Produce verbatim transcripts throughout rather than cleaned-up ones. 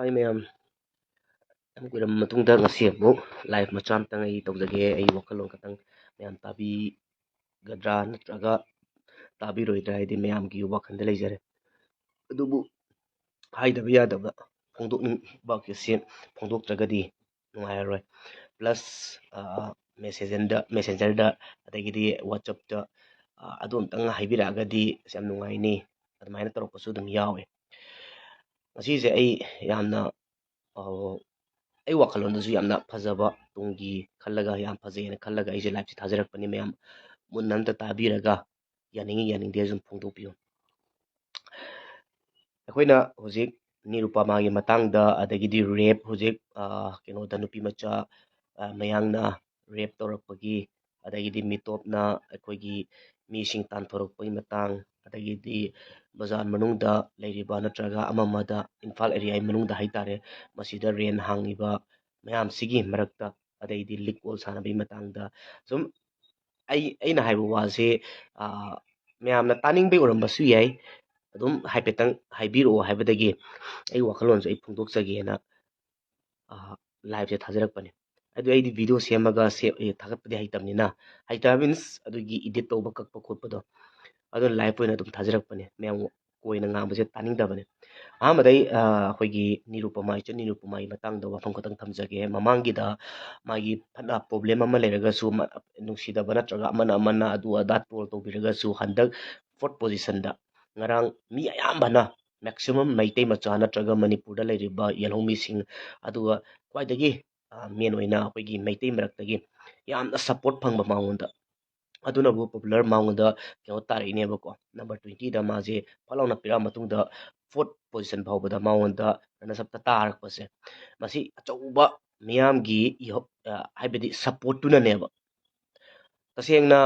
ꯍꯥꯏ ꯃꯌꯥꯝ, ꯌꯥꯝ ꯀꯨꯏꯔꯕ ꯃꯇꯨꯡꯗ ꯉꯁꯤ ꯑꯃꯨꯛ ꯂꯥꯏꯐ ꯃꯆꯥ ꯑꯃꯇꯪ ꯑꯩ ꯇꯧꯖꯒꯦ꯫ ꯑꯩ ꯋꯥꯈꯜꯂꯣꯟ ꯈꯛꯇꯪ ꯃꯌꯥꯝ ꯇꯥꯕꯤꯒꯗ꯭ꯔꯥ ꯅꯠꯇ꯭ꯔꯒ ꯇꯥꯕꯤꯔꯣꯏꯗ꯭ꯔꯥ ꯍꯥꯏꯗꯤ ꯃꯌꯥꯝꯒꯤ ꯋꯥꯈꯜꯗ ꯂꯩꯖꯔꯦ꯫ ꯑꯗꯨꯕꯨ ꯍꯥꯏꯗꯕ ꯌꯥꯗꯕ ꯐꯣꯡꯗꯣꯛꯅꯤꯡꯕ ꯑꯁꯤ ꯐꯣꯡꯗꯣꯛꯇ꯭ꯔꯒꯗꯤ ꯅꯨꯡꯉꯥꯏꯔꯔꯣꯏ꯫ ꯄ꯭ꯂꯁ ꯃꯦꯁꯦꯟꯖꯔꯗ ꯃꯦꯁꯦꯟꯖꯔꯗ ꯑꯗꯒꯤꯗꯤ ꯋꯥꯆꯞꯇ ꯑꯗꯨ ꯑꯝꯇꯪ ꯍꯥꯏꯕꯤꯔꯛꯑꯒꯗꯤ ꯌꯥꯝ ꯅꯨꯡꯉꯥꯏꯅꯤ꯫ ꯑꯗꯨꯃꯥꯏꯅ ꯇꯧꯔꯛꯄꯁꯨ ꯑꯗꯨꯝ ꯌꯥꯎꯋꯦ꯫ ꯉꯁꯤꯁꯦ ꯑꯩ ꯌꯥꯝꯅ ꯑꯩ ꯋꯥꯈꯜꯂꯣꯟꯗꯁꯨ ꯌꯥꯝꯅ ꯐꯖꯕ, ꯇꯨꯡꯒꯤ ꯈꯜꯂꯒ ꯌꯥꯝ ꯐꯖꯩꯅ ꯈꯜꯂꯒ ꯑꯩꯁꯦ ꯂꯥꯏꯐꯁꯦ ꯊꯥꯖꯔꯛꯄꯅꯤ꯫ ꯃꯌꯥꯝ ꯃꯨꯟꯅ ꯑꯝꯇ ꯇꯥꯕꯤꯔꯒ ꯌꯥꯅꯤꯡꯉꯤ ꯌꯥꯅꯤꯡꯗꯦ ꯁꯨꯝ ꯐꯣꯡꯗꯣꯛꯄꯤꯌꯨ꯫ ꯑꯩꯈꯣꯏꯅ ꯍꯧꯖꯤꯛ ꯅꯤꯔꯨꯄꯃꯥꯒꯤ ꯃꯇꯥꯡꯗ, ꯑꯗꯒꯤꯗꯤ ꯔꯦꯞ, ꯍꯧꯖꯤꯛ ꯀꯩꯅꯣꯗ ꯅꯨꯄꯤ ꯃꯆꯥ ꯃꯌꯥꯡꯅ ꯔꯦꯞ ꯇꯧꯔꯛꯄꯒꯤ, ꯑꯗꯒꯤꯗꯤ ꯃꯤꯇꯣꯞꯅ ꯑꯩꯈꯣꯏꯒꯤ ꯃꯤꯁꯤꯡ ꯇꯥꯟꯊꯣꯔꯛꯄꯒꯤ ꯃꯇꯥꯡ, ꯑꯗꯒꯤꯗꯤ ꯕꯖꯥꯔ ꯃꯅꯨꯡꯗ ꯂꯩꯔꯤꯕ ꯅꯠꯇ꯭ꯔꯒ ꯑꯃ ꯑꯃꯗ ꯏꯝꯐꯥꯜ ꯑꯦꯔꯤꯌꯥꯒꯤ ꯃꯅꯨꯡꯗ ꯍꯥꯏꯇꯥꯔꯦ, ꯃꯁꯤꯗ ꯔꯦꯟ ꯍꯥꯡꯉꯤꯕ ꯃꯌꯥꯝꯁꯤꯒꯤ ꯃꯔꯛꯇ, ꯑꯗꯩꯗꯤ ꯂꯤꯛ ꯀꯣꯜ ꯁꯥꯟꯅꯕꯒꯤ ꯃꯇꯥꯡꯗ ꯁꯨꯝ ꯑꯩ ꯑꯩꯅ ꯍꯥꯏꯕ ꯋꯥꯁꯦ ꯃꯌꯥꯝꯅ ꯇꯥꯅꯤꯡꯕꯩ ꯑꯣꯏꯔꯝꯕꯁꯨ ꯌꯥꯏ꯫ ꯑꯗꯨꯝ ꯍꯥꯏꯐꯦꯠꯇꯪ ꯍꯥꯏꯕꯤꯔꯛꯑꯣ ꯍꯥꯏꯕꯗꯒꯤ ꯑꯩ ꯋꯥꯈꯜꯂꯣꯟꯁꯦ ꯑꯩ ꯐꯣꯡꯗꯣꯛꯆꯒꯦꯅ ꯂꯥꯏꯐꯁꯦ ꯊꯥꯖꯔꯛꯄꯅꯦ꯫ ꯑꯗꯨ ꯑꯩꯗꯤ ꯚꯤꯗꯤꯑꯣ ꯁꯦꯝꯃꯒ ꯊꯥꯒꯠꯄꯗꯤ ꯍꯩꯇꯕꯅꯤꯅ, ꯍꯩꯇꯕ ꯃꯤꯟꯁ ꯑꯗꯨꯒꯤ ꯏꯗꯤꯠ ꯇꯧꯕ ꯀꯛꯄ ꯈꯣꯠꯄꯗꯣ, ꯑꯗꯨꯅ ꯂꯥꯏꯐ ꯑꯣꯏꯅ ꯑꯗꯨꯝ ꯊꯥꯖꯔꯛꯄꯅꯦ꯫ ꯃꯌꯥꯝ ꯀꯣꯏꯅ ꯉꯥꯡꯕꯁꯦ ꯇꯥꯅꯤꯡꯗꯕꯅꯦ꯫ ꯑꯍꯥꯟꯕꯗ ꯑꯩ ꯑꯩꯈꯣꯏꯒꯤ ꯅꯤꯔꯨꯄꯃꯥ, ꯏꯆꯟ ꯅꯤꯔꯨꯄꯃꯥꯒꯤ ꯃꯇꯥꯡꯗ ꯋꯥꯐꯝ ꯈꯛꯇꯪ ꯊꯝꯖꯒꯦ꯫ ꯃꯃꯥꯡꯒꯤꯗ ꯃꯥꯒꯤ ꯐꯅ ꯄ꯭ꯔꯣꯕ꯭ꯂꯦꯝ ꯑꯃ ꯂꯩꯔꯒꯁꯨ, ꯅꯨꯡꯁꯤꯗꯕ ꯅꯠꯇ꯭ꯔꯒ ꯑꯃꯅ ꯑꯃꯅ ꯑꯗꯨ ꯑꯗꯥ ꯇ꯭ꯔꯣꯜ ꯇꯧꯕꯤꯔꯒꯁꯨ, ꯍꯟꯗꯛ ꯐꯣꯔꯠ ꯄꯣꯖꯤꯁꯟꯗ ꯉꯔꯥꯡ ꯃꯤ ꯑꯌꯥꯝꯕꯅ, ꯃꯦꯛꯁꯤꯃꯝ ꯃꯩꯇꯩ ꯃꯆꯥ ꯅꯠꯇ꯭ꯔꯒ ꯃꯅꯤꯄꯨꯔꯗ ꯂꯩꯔꯤꯕ ꯌꯦꯜꯍꯧꯃꯤꯁꯤꯡ, ꯑꯗꯨꯒ ꯈ꯭ꯋꯥꯏꯗꯒꯤ ꯃꯦꯟ ꯑꯣꯏꯅ ꯑꯩꯈꯣꯏꯒꯤ ꯃꯩꯇꯩ ꯃꯔꯛꯇꯒꯤ ꯌꯥꯝꯅ ꯁꯞꯄꯣꯔꯠ ꯐꯪꯕ ꯃꯉꯣꯟꯗ, ꯑꯗꯨꯅꯕꯨ ꯄꯣꯄꯨꯂꯔ ꯃꯉꯣꯟꯗ ꯀꯩꯅꯣ ꯇꯥꯔꯛꯏꯅꯦꯕꯀꯣ꯫ ꯅꯝꯕꯔ ꯇ꯭ꯋꯦꯟꯇꯤꯗ ꯃꯥꯁꯦ ꯐꯠ ꯂꯥꯎꯅ ꯄꯤꯔꯛꯑ ꯃꯇꯨꯡꯗ ꯐꯣꯔꯠ ꯄꯣꯖꯤꯁꯟ ꯐꯥꯎꯕꯗ ꯃꯉꯣꯟꯗ ꯔꯅꯔꯁ ꯑꯞꯇ ꯇꯥꯔꯛꯄꯁꯦ, ꯃꯁꯤ ꯑꯆꯧꯕ ꯃꯤꯌꯥꯝꯒꯤ ꯏꯍꯧ-, ꯍꯥꯏꯕꯗꯤ ꯁꯞꯄꯣꯔꯠꯇꯨꯅꯅꯦꯕ꯫ ꯇꯁꯦꯡꯅ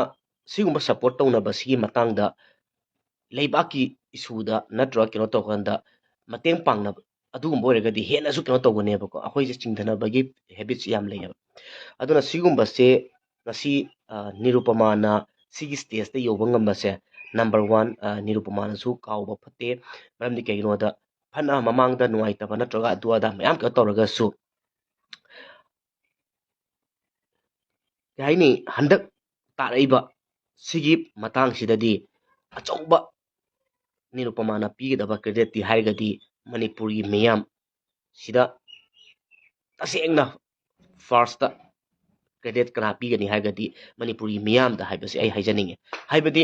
ꯁꯤꯒꯨꯝꯕ ꯁꯞꯄꯣꯔꯠ ꯇꯧꯅꯕꯁꯤꯒꯤ ꯃꯇꯥꯡꯗ ꯂꯩꯕꯥꯛꯀꯤ ꯏꯁꯨꯗ ꯅꯠꯇ꯭ꯔꯒ ꯀꯩꯅꯣ ꯇꯧꯀꯥꯟꯗ ꯃꯇꯦꯡ ꯄꯥꯡꯅꯕ, ꯑꯗꯨꯒꯨꯝꯕ ꯑꯣꯏꯔꯒꯗꯤ ꯍꯦꯟꯅꯁꯨ ꯀꯩꯅꯣ ꯇꯧꯒꯅꯦꯕꯀꯣ꯫ ꯑꯩꯈꯣꯏꯁꯦ ꯆꯤꯡꯊꯅꯕꯒꯤ ꯍꯦꯕꯤꯠꯁꯤ ꯌꯥꯝ ꯂꯩꯌꯦꯕ꯫ ꯑꯗꯨꯅ ꯁꯤꯒꯨꯝꯕꯁꯦ ꯉꯁꯤ ꯅꯤꯔꯨꯄꯃꯥꯅ ꯁꯤꯒꯤ ꯁ꯭ꯇꯦꯖꯇ ꯌꯧꯕ ꯉꯝꯕꯁꯦ, ꯅꯝꯕꯔ ꯋꯥꯟ, ꯅꯤꯔꯨꯄꯃꯥꯅꯁꯨ ꯀꯥꯎꯕ ꯐꯠꯇꯦ꯫ ꯃꯔꯝꯗꯤ ꯀꯩꯒꯤꯅꯣꯗ ꯐꯅ ꯃꯃꯥꯡꯗ ꯅꯨꯡꯉꯥꯏꯇꯕ ꯅꯠꯇ꯭ꯔꯒ ꯑꯗꯨ ꯑꯗꯥ ꯃꯌꯥꯝ ꯀꯩꯅꯣ ꯇꯧꯔꯒꯁꯨ, ꯀꯩ ꯍꯥꯏꯅꯤ, ꯍꯟꯗꯛ ꯇꯥꯔꯛꯏꯕ ꯁꯤꯒꯤ ꯃꯇꯥꯡꯁꯤꯗꯗꯤ ꯑꯆꯧꯕ ꯅꯤꯔꯨꯄꯃꯥꯅ ꯄꯤꯒꯗꯕ creditꯇꯤ ꯍꯥꯏꯔꯒꯗꯤ ꯃꯅꯤꯄꯨꯔꯒꯤ ꯃꯤꯌꯥꯝ ꯁꯤꯗ ꯇꯁꯦꯡꯅ firstꯇ credit ꯀꯅꯥ ꯄꯤꯒꯅꯤ ꯍꯥꯏꯔꯒꯗꯤ ꯃꯅꯤꯄꯨꯔꯒꯤ ꯃꯤꯌꯥꯝꯗ ꯍꯥꯏꯕꯁꯦ ꯑꯩ ꯍꯥꯏꯖꯅꯤꯡꯉꯤ꯫ ꯍꯥꯏꯕꯗꯤ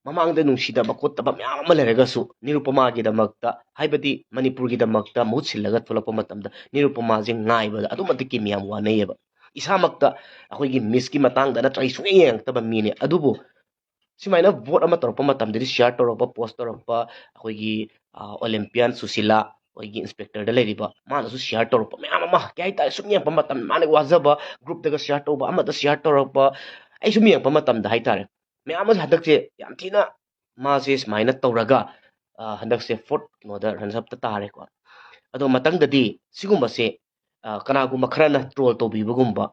ꯃꯃꯥꯡꯗ ꯅꯨꯡꯁꯤꯗꯕ ꯈꯣꯠꯇꯕ ꯃꯌꯥꯝ ꯑꯃ ꯂꯩꯔꯒꯁꯨ ꯅꯤꯔꯨꯄꯃꯥꯒꯤꯗꯃꯛꯇ, ꯍꯥꯏꯕꯗꯤ ꯃꯅꯤꯄꯨꯔꯒꯤꯗꯃꯛꯇ ꯃꯍꯨꯠ ꯁꯤꯜꯂꯒ ꯊꯣꯛꯂꯛꯄ ꯃꯇꯝꯗ ꯅꯤꯔꯨꯄꯃꯥꯁꯦ ꯉꯥꯏꯕꯗ ꯑꯗꯨꯛ ꯃꯇꯤꯛꯀꯤ ꯃꯤꯌꯥꯝ ꯋꯥꯅꯩꯌꯦꯕ꯫ ꯏꯁꯥꯃꯛꯇ ꯑꯩꯈꯣꯏꯒꯤ ꯃꯤꯁꯀꯤ ꯃꯇꯥꯡꯗ ꯅꯠꯇ꯭ꯔꯒ ꯑꯩ ꯁꯨꯡꯌꯦꯡ ꯌꯦꯡꯉꯛꯇꯕ ꯃꯤꯅꯤ, ꯑꯗꯨꯕꯨ ꯁꯨꯃꯥꯏꯅ vote ꯑꯃ ꯇꯧꯔꯛꯄ ꯃꯇꯝꯗꯗꯤ share ꯇꯧꯔꯛꯄ, post ꯇꯧꯔꯛꯄ, ꯑꯩꯈꯣꯏꯒꯤ, ꯑ, Olympian ꯁꯨꯁꯤꯂꯥ, ꯑꯩꯈꯣꯏꯒꯤ inspectorꯗ ꯂꯩꯔꯤꯕ, ꯃꯥꯅꯁꯨ share ꯇꯧꯔꯛꯄ ꯃꯌꯥꯝ ꯑꯃ, ꯀꯩ ꯍꯥꯏꯇꯥꯔꯦ, ꯁꯨꯝ ꯌꯦꯡꯉꯛꯄ ꯃꯇꯝꯗ ꯃꯥꯅ ꯋꯥꯖꯕ, groupꯇꯒ share ꯇꯧꯕ, ꯑꯃꯗ share ꯇꯧꯔꯛꯄ, ꯑꯩ ꯁꯨꯝ ꯌꯦꯡꯉꯛꯄ ꯃꯇꯝꯗ ꯍꯥꯏꯇꯥꯔꯦ, ꯃꯌꯥꯝ ꯑꯃꯁꯦ ꯍꯟꯗꯛꯁꯦ ꯌꯥꯝ ꯊꯤꯅ ꯃꯥꯁꯦ ꯁꯨꯃꯥꯏꯅ ꯇꯧꯔꯒ, ꯑ, ꯍꯟꯗꯛꯁꯦ fourth ꯀꯩꯅꯣꯗ runners upꯇ ꯇꯥꯔꯦꯀꯣ꯫ ꯑꯗꯣ ꯃꯊꯪꯗꯗꯤ ꯁꯤꯒꯨꯝꯕꯁꯦ, ꯑ, ꯀꯅꯥꯒꯨꯝꯕ ꯈꯔꯅ troll ꯇꯧꯕꯤꯕꯒꯨꯝꯕ,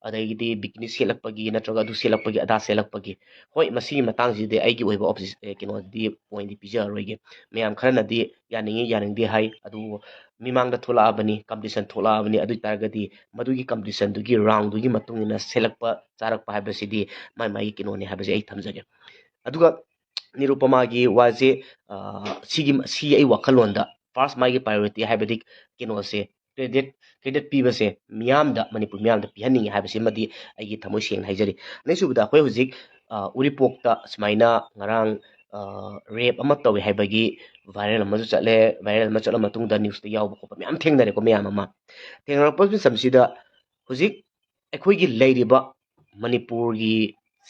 ꯑꯗꯒꯤꯗꯤ bikini ꯁꯦꯠꯂꯛꯄꯒꯤ ꯅꯠꯇ꯭ꯔꯒ ꯑꯗꯨ ꯁꯦꯠꯂꯛꯄꯒꯤ, ꯑꯗꯥ ꯁꯦꯠꯂꯛꯄꯒꯤ, ꯍꯣꯏ, ꯃꯁꯤꯒꯤ ꯃꯇꯥꯡꯁꯤꯗꯤ ꯑꯩꯒꯤ ꯑꯣꯏꯕ opposi-, ꯑꯦ, ꯀꯩꯅꯣꯗꯤ, pointꯗꯤ ꯄꯤꯖꯔꯔꯣꯏꯒꯦ꯫ ꯃꯌꯥꯝ ꯈꯔꯅꯗꯤ ꯌꯥꯅꯤꯡꯉꯤ, ꯌꯥꯅꯤꯡꯗꯦ ꯍꯥꯏ, ꯑꯗꯨꯕꯨ ꯃꯤꯃꯥꯡꯗ ꯊꯣꯛꯂꯛꯑꯕꯅꯤ, competition ꯊꯣꯛꯂꯛꯑꯕꯅꯤ, ꯑꯗꯨ ꯑꯣꯏ ꯇꯥꯔꯒꯗꯤ ꯃꯗꯨꯒꯤ competitionꯗꯨꯒꯤ roundꯗꯨꯒꯤ ꯃꯇꯨꯡ ꯏꯟꯅ ꯁꯦꯠꯂꯛꯄ ꯆꯥꯔꯛꯄ ꯍꯥꯏꯕꯁꯤꯗꯤ ꯃꯥꯏ ꯃꯥꯏꯒꯤ ꯀꯩꯅꯣꯅꯤ ꯍꯥꯏꯕꯁꯦ ꯑꯩ ꯊꯝꯖꯒꯦ꯫ ꯑꯗꯨꯒ ꯅꯤꯔꯨꯄꯃꯥꯒꯤ ꯋꯥꯁꯦ, ꯑ, ꯁꯤꯒꯤ, ꯁꯤ ꯑꯩ ꯋꯥꯈꯜꯂꯣꯟꯗ first ꯃꯥꯒꯤ priority ꯍꯥꯏꯕꯗꯤ ꯀꯩꯅꯣꯁꯦ, credit, credit ꯄꯤꯕꯁꯦ ꯃꯤꯌꯥꯝꯗ, ꯃꯅꯤꯄꯨꯔ ꯃꯤꯌꯥꯝꯗ ꯄꯤꯍꯟꯅꯤꯡꯉꯤ ꯍꯥꯏꯕꯁꯤꯃꯗꯤ ꯑꯩꯒꯤ ꯊꯃꯣꯏ ꯁꯦꯡꯅ ꯍꯥꯏꯖꯔꯤ꯫ ꯑꯅꯤꯁꯨꯕꯗ ꯑꯩꯈꯣꯏ ꯍꯧꯖꯤꯛ, ꯑ, ꯎꯔꯤꯄꯣꯛꯇ ꯁꯨꯃꯥꯏꯅ ꯉꯔꯥꯡ, ꯑ, rape ꯑꯃ ꯇꯧꯏ ꯍꯥꯏꯕꯒꯤ viral ꯑꯃꯁꯨ ꯆꯠꯂꯦ꯫ Viral ꯑꯃ ꯆꯠꯂ ꯃꯇꯨꯡꯗ newsꯇ ꯌꯥꯎꯕ ꯈꯣꯠꯄ ꯃꯌꯥꯝ ꯊꯦꯡꯅꯔꯦꯀꯣ ꯃꯌꯥꯝ ꯑꯃ꯫ ꯊꯦꯡꯅꯔꯛꯄ ꯃꯇꯝꯁꯤꯗ ꯍꯧꯖꯤꯛ ꯑꯩꯈꯣꯏꯒꯤ ꯂꯩꯔꯤꯕ ꯃꯅꯤꯄꯨꯔꯒꯤ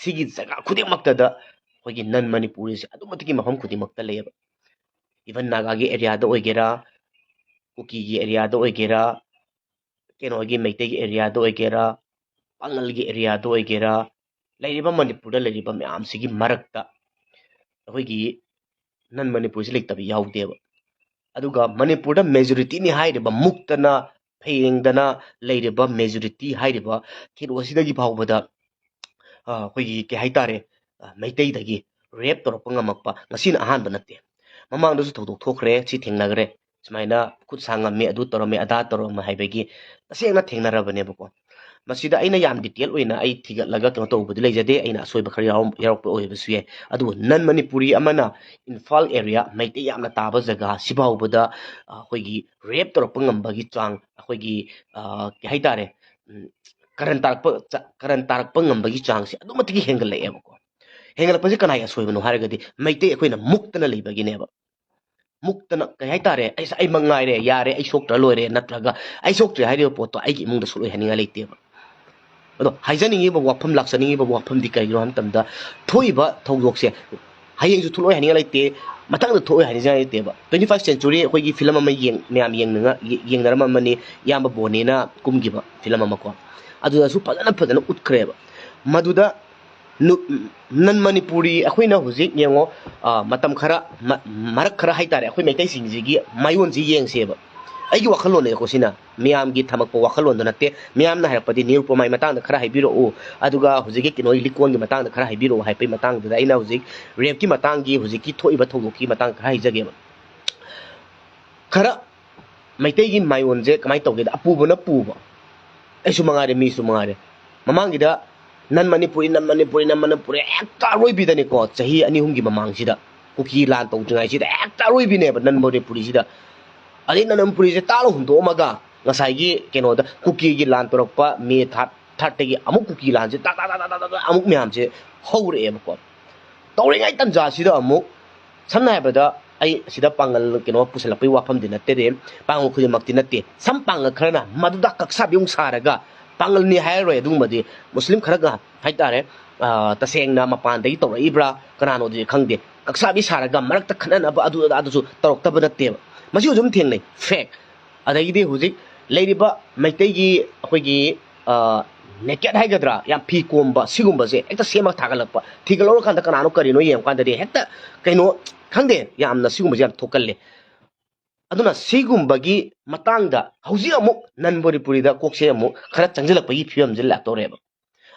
ꯁꯤꯒꯤ ꯖꯒꯥ ꯈꯨꯗꯤꯡꯃꯛꯇꯗ ꯑꯩꯈꯣꯏꯒꯤ non ꯃꯅꯤꯄꯨꯔꯤꯁꯦ ꯑꯗꯨꯛꯀꯤ ꯃꯇꯤꯛ ꯃꯐꯝ ꯈꯨꯗꯤꯡꯃꯛꯇ ꯂꯩꯌꯦꯕ꯫ Even ꯅꯥꯒꯥꯒꯤ areaꯗ ꯑꯣꯏꯒꯦꯔꯥ, ꯀꯨꯀꯤꯒꯤ areaꯗ ꯑꯣꯏꯒꯦꯔꯥ, ꯀꯩꯅꯣꯒꯤ ꯃꯩꯇꯩꯒꯤ areaꯗ ꯑꯣꯏꯒꯦꯔꯥ, ꯄꯥꯉꯜꯒꯤ areaꯗ ꯑꯣꯏꯒꯦꯔꯥ, ꯂꯩꯔꯤꯕ ꯃꯅꯤꯄꯨꯔꯗ ꯂꯩꯔꯤꯕ ꯃꯌꯥꯝꯁꯤꯒꯤ ꯃꯔꯛꯇ ꯑꯩꯈꯣꯏꯒꯤ non ꯃꯅꯤꯄꯨꯔꯤꯁꯤ ꯂꯩꯇꯕ ꯌꯥꯎꯗꯦꯕ꯫ ꯑꯗꯨꯒ ꯃꯅꯤꯄꯨꯔꯗ majorityꯅꯤ ꯍꯥꯏꯔꯤꯕ, ꯃꯨꯛꯇꯅ ꯐꯩꯔꯦꯡꯗꯅ ꯂꯩꯔꯤꯕ majority ꯍꯥꯏꯔꯤꯕ ꯀꯩꯅꯣꯁꯤꯗꯒꯤ ꯐꯥꯎꯕꯗ, ꯑ, ꯑꯩꯈꯣꯏꯒꯤ ꯀꯩ ꯍꯥꯏꯇꯥꯔꯦ, ꯑ, ꯃꯩꯇꯩꯗꯒꯤ rape ꯇꯧꯔꯛꯄ ꯉꯝꯃꯛꯄ ꯉꯁꯤꯅ ꯑꯍꯥꯟꯕ ꯅꯠꯇꯦ꯫ ꯃꯃꯥꯡꯗꯁꯨ ꯊꯧꯗꯣꯛ ꯊꯣꯛꯈ꯭ꯔꯦ, ꯁꯤ ꯊꯦꯡꯅꯈ꯭ꯔꯦ꯫ ꯁꯨꯃꯥꯏꯅ ꯈꯨꯠ ꯁꯥ ꯉꯝꯃꯤ, ꯑꯗꯨ ꯇꯧꯔꯝꯃꯤ, ꯑꯗꯥ ꯇꯧꯔꯝꯃꯤ ꯍꯥꯏꯕꯒꯤ ꯇꯁꯦꯡꯅ ꯊꯦꯡꯅꯔꯕꯅꯦꯕꯀꯣ꯫ ꯃꯁꯤꯗ ꯑꯩꯅ ꯌꯥꯝ detail ꯑꯣꯏꯅ ꯑꯩ ꯊꯤꯒꯠꯂꯒ ꯀꯩꯅꯣ ꯇꯧꯕꯗꯤ ꯂꯩꯖꯗꯦ, ꯑꯩꯅ ꯑꯁꯣꯏꯕ ꯈꯔ ꯌꯥꯎꯔꯝ- ꯌꯥꯎꯔꯛꯄ ꯑꯣꯏꯕꯁꯨ ꯌꯥꯏ꯫ ꯑꯗꯨꯕꯨ non Manipuri ꯑꯃꯅ ꯏꯝꯐꯥꯜ area, ꯃꯩꯇꯩ ꯌꯥꯝꯅ ꯇꯥꯕ ꯖꯒꯥ ꯁꯤꯐꯥꯎꯕꯗ, ꯑ, ꯑꯩꯈꯣꯏꯒꯤ rape ꯇꯧꯔꯛꯄ ꯉꯝꯕꯒꯤ ꯆꯥꯡ, ꯑꯩꯈꯣꯏꯒꯤ, ꯑ, ꯀꯩ ꯍꯥꯏꯇꯥꯔꯦ, ꯎꯝ, ꯀꯔꯟ ꯇꯥꯔꯛꯄ ꯆ- ꯀꯔꯟ ꯇꯥꯔꯛꯄ ꯉꯝꯕꯒꯤ ꯆꯥꯡꯁꯦ ꯑꯗꯨꯛ ꯃꯇꯤꯛ ꯍꯦꯟꯒꯠꯂꯛꯑꯦꯕꯀꯣ꯫ ꯍꯦꯟꯒꯠꯂꯛꯄꯁꯦ ꯀꯅꯥꯒꯤ ꯑꯁꯣꯏꯕꯅꯣ ꯍꯥꯏꯔꯒꯗꯤ ꯃꯩꯇꯩ ꯑꯩꯈꯣꯏꯅ ꯃꯨꯛꯇꯅ ꯂꯩꯕꯒꯤꯅꯦꯕ꯫ ꯃꯨꯛꯇꯅ ꯀꯩ ꯍꯥꯏꯇꯥꯔꯦ, "ꯑꯩꯁ, ꯑꯩ ꯃꯉꯥꯏꯔꯦ, ꯌꯥꯔꯦ, ꯑꯩ ꯁꯣꯛꯇ꯭ꯔ ꯂꯣꯏꯔꯦ", ꯅꯠꯇ꯭ꯔꯒ "ꯑꯩ ꯁꯣꯛꯇ꯭ꯔꯦ" ꯍꯥꯏꯔꯤꯕ ꯄꯣꯠꯇꯣ ꯑꯩꯒꯤ ꯏꯃꯨꯡꯗ ꯁꯣꯛꯂꯣꯏ ꯍꯥꯏꯅꯤꯡꯉꯥꯏ ꯂꯩꯇꯦꯕ꯫ ꯑꯗꯣ ꯍꯥꯏꯖꯅꯤꯡꯉꯤꯕ ꯋꯥꯐꯝ, ꯂꯥꯛꯆꯅꯤꯡꯉꯤꯕ ꯋꯥꯐꯝꯗꯤ ꯀꯔꯤꯒꯤꯅꯣ ꯍꯥꯏꯕ ꯃꯇꯝꯗ, ꯊꯣꯛꯏꯕ ꯊꯧꯗꯣꯛꯁꯦ ꯍꯌꯦꯡꯁꯨ ꯊꯣꯛꯂꯣꯏ ꯍꯥꯏꯅꯤꯡꯉꯥꯏ ꯂꯩꯇꯦ, ꯃꯊꯪꯗ ꯊꯣꯛꯂꯣꯏ ꯍꯥꯏꯅꯤꯡꯉꯥꯏ ꯂꯩꯇꯦꯕ꯫ Twenty first century ꯑꯩꯈꯣꯏꯒꯤ film ꯑꯃ ꯌꯦꯡ- ꯃꯌꯥꯝ ꯌꯦꯡꯅꯉ- ꯌꯦ- ꯌꯦꯡꯅꯔꯝꯃꯅꯤ, ꯏꯌꯥꯝꯕ ꯕꯣꯅꯤꯅ ꯀꯨꯝꯈꯤꯕ film ꯑꯃ ꯀꯣ꯫ ꯑꯗꯨꯗꯁꯨ ꯐꯖꯅ ꯐꯖꯅ ꯎꯠꯈ꯭ꯔꯦꯕ꯫ ꯃꯗꯨꯗ ꯅꯨ- non Manipuri ꯑꯩꯈꯣꯏꯅ ꯍꯧꯖꯤꯛ ꯌꯦꯡꯉꯣ, ꯑ, ꯃꯇꯝ ꯈꯔ ꯃ- ꯃꯔꯛ ꯈꯔ ꯍꯥꯏꯇꯥꯔꯦ, ꯑꯩꯈꯣꯏ ꯃꯩꯇꯩꯁꯤꯡꯁꯤꯒꯤ ꯃꯥꯏꯌꯣꯟꯁꯤ ꯌꯦꯡꯁꯦꯕ꯫ ꯑꯩꯒꯤ ꯋꯥꯈꯜꯂꯣꯟꯅꯦꯀꯣ ꯁꯤꯅ, ꯃꯤꯌꯥꯝꯒꯤ ꯊꯝꯃꯛꯄ ꯋꯥꯈꯜꯂꯣꯟꯗꯣ ꯅꯠꯇꯦ꯫ ꯃꯤꯌꯥꯝꯅ ꯍꯥꯏꯔꯛꯄꯗꯤ ꯅꯤꯔꯨꯄꯃꯥꯒꯤ ꯃꯇꯥꯡꯗ ꯈꯔ ꯍꯥꯏꯕꯤꯔꯛꯎ, ꯑꯗꯨꯒ ꯍꯧꯖꯤꯛꯀꯤ ꯀꯩꯅꯣꯒꯤ ꯂꯤꯛꯀꯣꯟꯒꯤ ꯃꯇꯥꯡꯗ ꯈꯔ ꯍꯥꯏꯕꯤꯔꯛꯎ ꯍꯥꯏꯕꯒꯤ ꯃꯇꯥꯡꯗꯨꯗ ꯑꯩꯅ ꯍꯧꯖꯤꯛ rapeꯀꯤ ꯃꯇꯥꯡꯒꯤ, ꯍꯧꯖꯤꯛꯀꯤ ꯊꯣꯛꯏꯕ ꯊꯧꯗꯣꯛꯀꯤ ꯃꯇꯥꯡꯗ ꯈꯔ ꯍꯥꯏꯖꯒꯦꯕ꯫ ꯈꯔ ꯃꯩꯇꯩꯒꯤ ꯃꯥꯏꯌꯣꯟꯁꯦ ꯀꯃꯥꯏꯅ ꯇꯧꯒꯦꯗ, ꯑꯄꯨꯕꯅ ꯄꯨꯕ, ꯑꯩꯁꯨ ꯃꯉꯥꯏꯔꯦ, ꯃꯤꯁꯨ ꯃꯉꯥꯏꯔꯦ, ꯃꯃꯥꯡꯒꯤꯗ non Manipuri, non Manipuri, non Manipuri ꯍꯦꯛꯇ ꯑꯔꯣꯏꯕꯤꯗꯅꯤꯀꯣ, ꯆꯍꯤ ꯑꯅꯤ ꯑꯍꯨꯝꯒꯤ ꯃꯃꯥꯡꯁꯤꯗ, ꯀꯨꯀꯤ ꯂꯥꯟ ꯇꯧꯗ꯭ꯔꯤꯉꯩꯁꯤꯗ ꯍꯦꯛꯇ ꯑꯔꯣꯏꯕꯤꯅꯦꯕ non Manipuriꯁꯤꯗ꯫ ꯑꯗꯩ non Manipuriꯁꯦ ꯇꯥꯛꯂ ꯍꯨꯟꯗꯣꯛꯑꯝꯃꯒ ꯉꯁꯥꯏꯒꯤ ꯀꯩꯅꯣꯗ ꯀꯨꯀꯤꯒꯤ ꯂꯥꯟ ꯇꯧꯔꯛꯄ ꯃꯦ ꯊꯥꯔꯠ ꯊꯥꯔꯠꯇꯒꯤ ꯑꯃꯨꯛ ꯀꯨꯀꯤ ꯂꯥꯟꯁꯦ ꯇꯥ ꯇꯥ ꯇꯥ ꯇꯥ ꯇꯥ ꯇꯥ ꯑꯃꯨꯛ ꯃꯌꯥꯝꯁꯦ ꯍꯧꯔꯛꯑꯦꯕꯀꯣ꯫ ꯇꯧꯔꯤꯉꯩ ꯇꯟꯖꯥꯁꯤꯗ ꯑꯃꯨꯛ, ꯁꯝꯅ ꯍꯥꯏꯔꯕꯗ, ꯑꯩ ꯁꯤꯗ ꯄꯥꯡꯒꯜ ꯀꯩꯅꯣ ꯄꯨꯁꯜꯂꯛꯄꯒꯤ ꯋꯥꯐꯝꯗꯤ ꯅꯠꯇꯦ, ꯄꯥꯡꯒꯜ ꯈꯨꯗꯤꯡꯃꯛꯇꯤ ꯅꯠꯇꯦ꯫ ꯁꯝ ꯄꯥꯡꯒꯜ ꯈꯔꯅ ꯃꯗꯨꯗ ꯀꯛꯁꯥꯕꯤ ꯑꯃꯨꯛ ꯁꯥꯔꯒ ꯄꯥꯡꯒꯜꯅꯤ ꯍꯥꯏꯔꯔꯣꯏ꯫ ꯑꯗꯨꯒꯨꯝꯕꯗꯤ ꯃꯨꯁꯂꯤꯝ ꯈꯔꯒ ꯍꯥꯏꯇꯥꯔꯦ, ꯑ, ꯇꯁꯦꯡꯅ ꯃꯄꯥꯟꯗꯒꯤ ꯇꯧꯔꯛꯏꯕ꯭ꯔꯥ ꯀꯅꯥꯅꯣꯗꯤ ꯈꯪꯗꯦ, ꯀꯛꯁꯥꯕꯤ ꯁꯥꯔꯒ ꯃꯔꯛꯇ ꯈꯠꯅꯅꯕ ꯑꯗꯨ ꯑꯗꯥ ꯑꯗꯨꯁꯨ ꯇꯧꯔꯛꯇꯕ ꯅꯠꯇꯦꯕ꯫ ꯃꯁꯤ ꯍꯧꯖꯤꯛ ꯑꯗꯨꯝ ꯊꯦꯡꯅꯩ, fact꯫ ꯑꯗꯒꯤꯗꯤ ꯍꯧꯖꯤꯛ ꯂꯩꯔꯤꯕ ꯃꯩꯇꯩꯒꯤ ꯑꯩꯈꯣꯏꯒꯤ, ꯑ, naked ꯍꯥꯏꯒꯗ꯭ꯔꯥ, ꯌꯥꯝ ꯐꯤ ꯀꯣꯝꯕ, ꯁꯤꯒꯨꯝꯕꯁꯦ ꯍꯦꯛꯇ ꯁꯦꯝꯃꯒ ꯊꯥꯒꯠꯂꯛꯄ, ꯊꯤꯒꯠꯂꯧꯔꯀꯥꯟꯗ ꯀꯅꯥꯅꯣ ꯀꯔꯤꯅꯣ ꯌꯦꯡꯉꯀꯥꯟꯗꯗꯤ ꯍꯦꯛꯇ ꯀꯩꯅꯣ, ꯈꯪꯗꯦ, ꯌꯥꯝꯅ ꯁꯤꯒꯨꯝꯕꯁꯦ ꯌꯥꯝ ꯊꯣꯛꯀꯜꯂꯦ꯫ ꯑꯗꯨꯅ ꯁꯤꯒꯨꯝꯕꯒꯤ ꯃꯇꯥꯡꯗ ꯍꯧꯖꯤꯛ ꯑꯃꯨꯛ non Manipuriꯗ ꯀꯣꯛꯁꯦ ꯑꯃꯨꯛ ꯈꯔ ꯆꯪꯁꯤꯜꯂꯛꯄꯒꯤ ꯐꯤꯕꯝꯁꯦ ꯂꯥꯛꯇꯧꯔꯦꯕ꯫